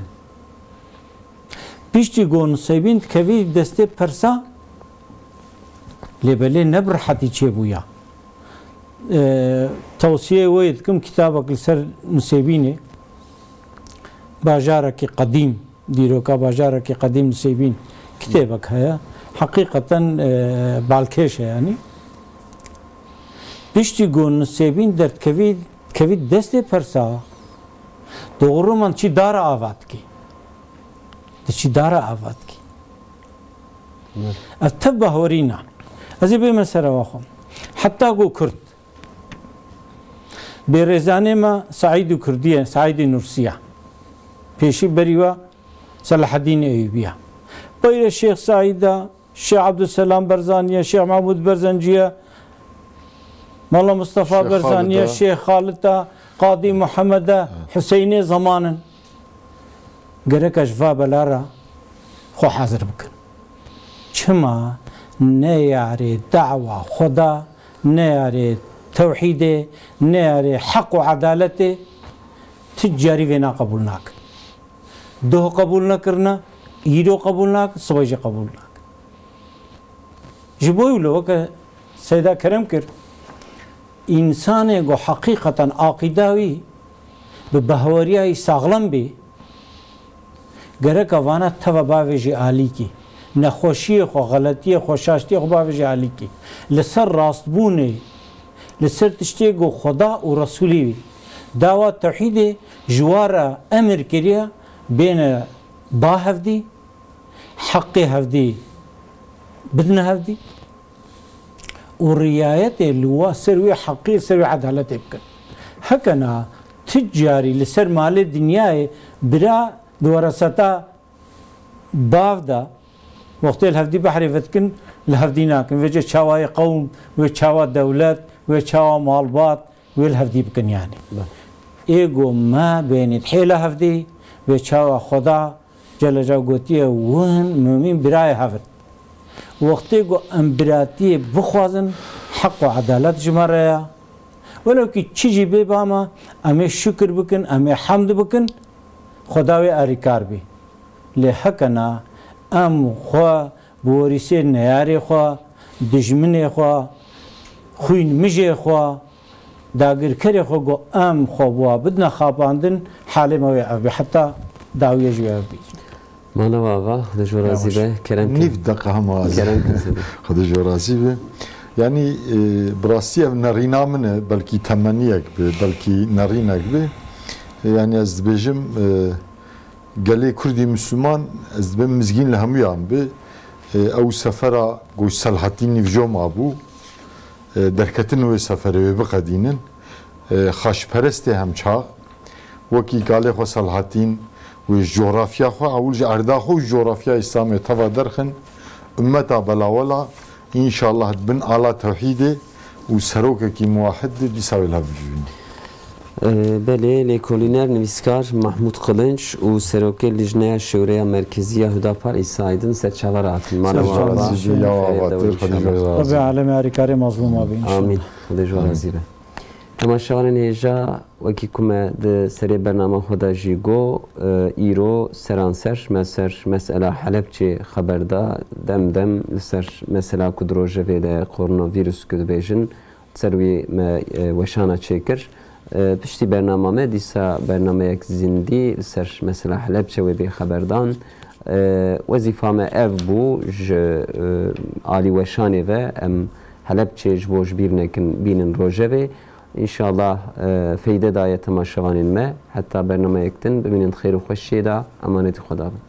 Piştî ku Nusêbîn dikevî destê Persa, lê belê ne bi rehetî çêbûya. E, tewsiyê wê dikim kitabek li ser Nusêbînê, Bajarekî Qedîm, dîroka Bajarekî Qedîm Nusêbîn kitêbek heye. Heqîqeten, e, balkêş e yanî. Piştî ku Nisêbîn derdikevî, dikevî destê persa, doğruman çi dara ava dikî. Di çi dara ava dikî. Evet. Ev tev bahwerîna. Ez ê bême ser ewa xwe. Heta ku Kurd. Bê rêzanê me Saîdî Kurdî ye, Saîdî Nursiya. Pêşî berî we Selahaddîn Eyûbî ye. Peyre Şêx Saîda, Şêx Abdulselam Berzanî ye, Şêx Mehmûd Berzencî ye, Mala Mustafa Şêx Berzanî ye, Xalid e. Şêx Xalid e, Qadî Muhammed e, Hiseynê zamanin. Gerek ji va bela re xwe hazir bikin. Çima neyarê dawa Xweda, neyarê tewhîdê, neyarê heq û edaletê, ti carî vê naqebûl nakin. Doh qebûl nekirine, îro qebûl nakin, sibê jî qebûl nakin. Ji bo wilo weke Seyda kerem kir, însanê ku heqîqeten aqîda wî bi bahweriyayî saxlem bî, gereka vana teva bavêjî alîkî, nexweşiyê xwe, xeletiyê xwe, şaştiyê xwe bavêjî alîkî. Li ser rastbûnê, li ser tiştê ku Xweda û Resûlê wî dawa tewhîdê ji wa re emir kiriye, bêne ba hevdî, heqê hevdî bidine hevdî û riyayetê li wa ser wê heqê, ser wê edaletê bikin. Heke na ti carî li ser malê dinyayê bira di wereseta bav de, wextê li hevdî behrê vedikin, li hevdî nakin. Vêce çawa yê qewm, wê çawa dewlet, wê çawa malbat, wê li hevdî bikin yanî. Be. Ê go me bênî hêla hevdî, wê çawa Xweda Celle Celaluhu gotiye, win mumîn birayê hev in. Wextê ku em biratiyê bixwazin, heq û edalet ji me re ye. Welew kî çi jî bê ba me, em ê şukir bikin, em ê hemd bikin, Xweda wê erîkar bî. Lê heke na, em xwe bi werîsê neyarê xwe, dijminê xwe, xwîn mijê xwe, dagirkerê xwe ku em xwe bi wa bidine xapandin, halê me wê ev be, heta dawiyê jî wê ev bî. Mala we ava, Xwedê ji we razî be, kerem kin. Nîv deqa hema ez. Kerem kin Sedî. Xwedê ji we razî be. Yanî, e, bi rastî ev nerîna min e, belkî temenniyek be, belkî nerînek be. E, yanî ez dibêjim, e, gelê Kurdî Misliman, ez dibêm mizgîn li hemûyan be. E, ew sefera ku Selahaddîn Nîvco mabû, e, derketin wê seferê wê biqedînin. E, xaçperestê hem çax, wekî kalê xwe Selahaddîn wê ji cografya xwe, ewil ji erda xwe û ji cografya Îslamê teva derxin, ummeta belawela, înşallah di bin ala tewhîdê û serokekî muwahid de dîsa wê li hev bicivînin. Ee, belê, lêkolîner, nivîskar Mahmûd Qilinç û serokê Lijneya Şêwreya Merkezî ya Hudapar Îsa Aydin ser çava re hatin. Mala we ava, Xwedê ji we razî be, ya we ava, Xwedê ji we razî be. Rebê alemê erîkarê mazlûma be înşallah. Amîn. Xwedê ji we razî be. Temaşevanên hêja, wekî ku me di serê bernama xwe de jî got, e, îro seranser me ser mesela Helebçê xeber da, dem dem li ser mesela ku di rojevê de koronavîrus ku dibêjin, ser wî me, e, weşana çêkir. E, piştî bernama me dîsa bernameyek zindî li ser mesela Helebçe wê bê xeberdan. E, wezîfa me ev bû, ji, e, alî weşanê ve em Helebçê ji bo ji bîr nekin, bînin rojevê. Înşallah, e, feyde daye temaşevanên me. Heta bernameyek din bimînin di xêr û xweşiyê de. Emanetî Xweda bin.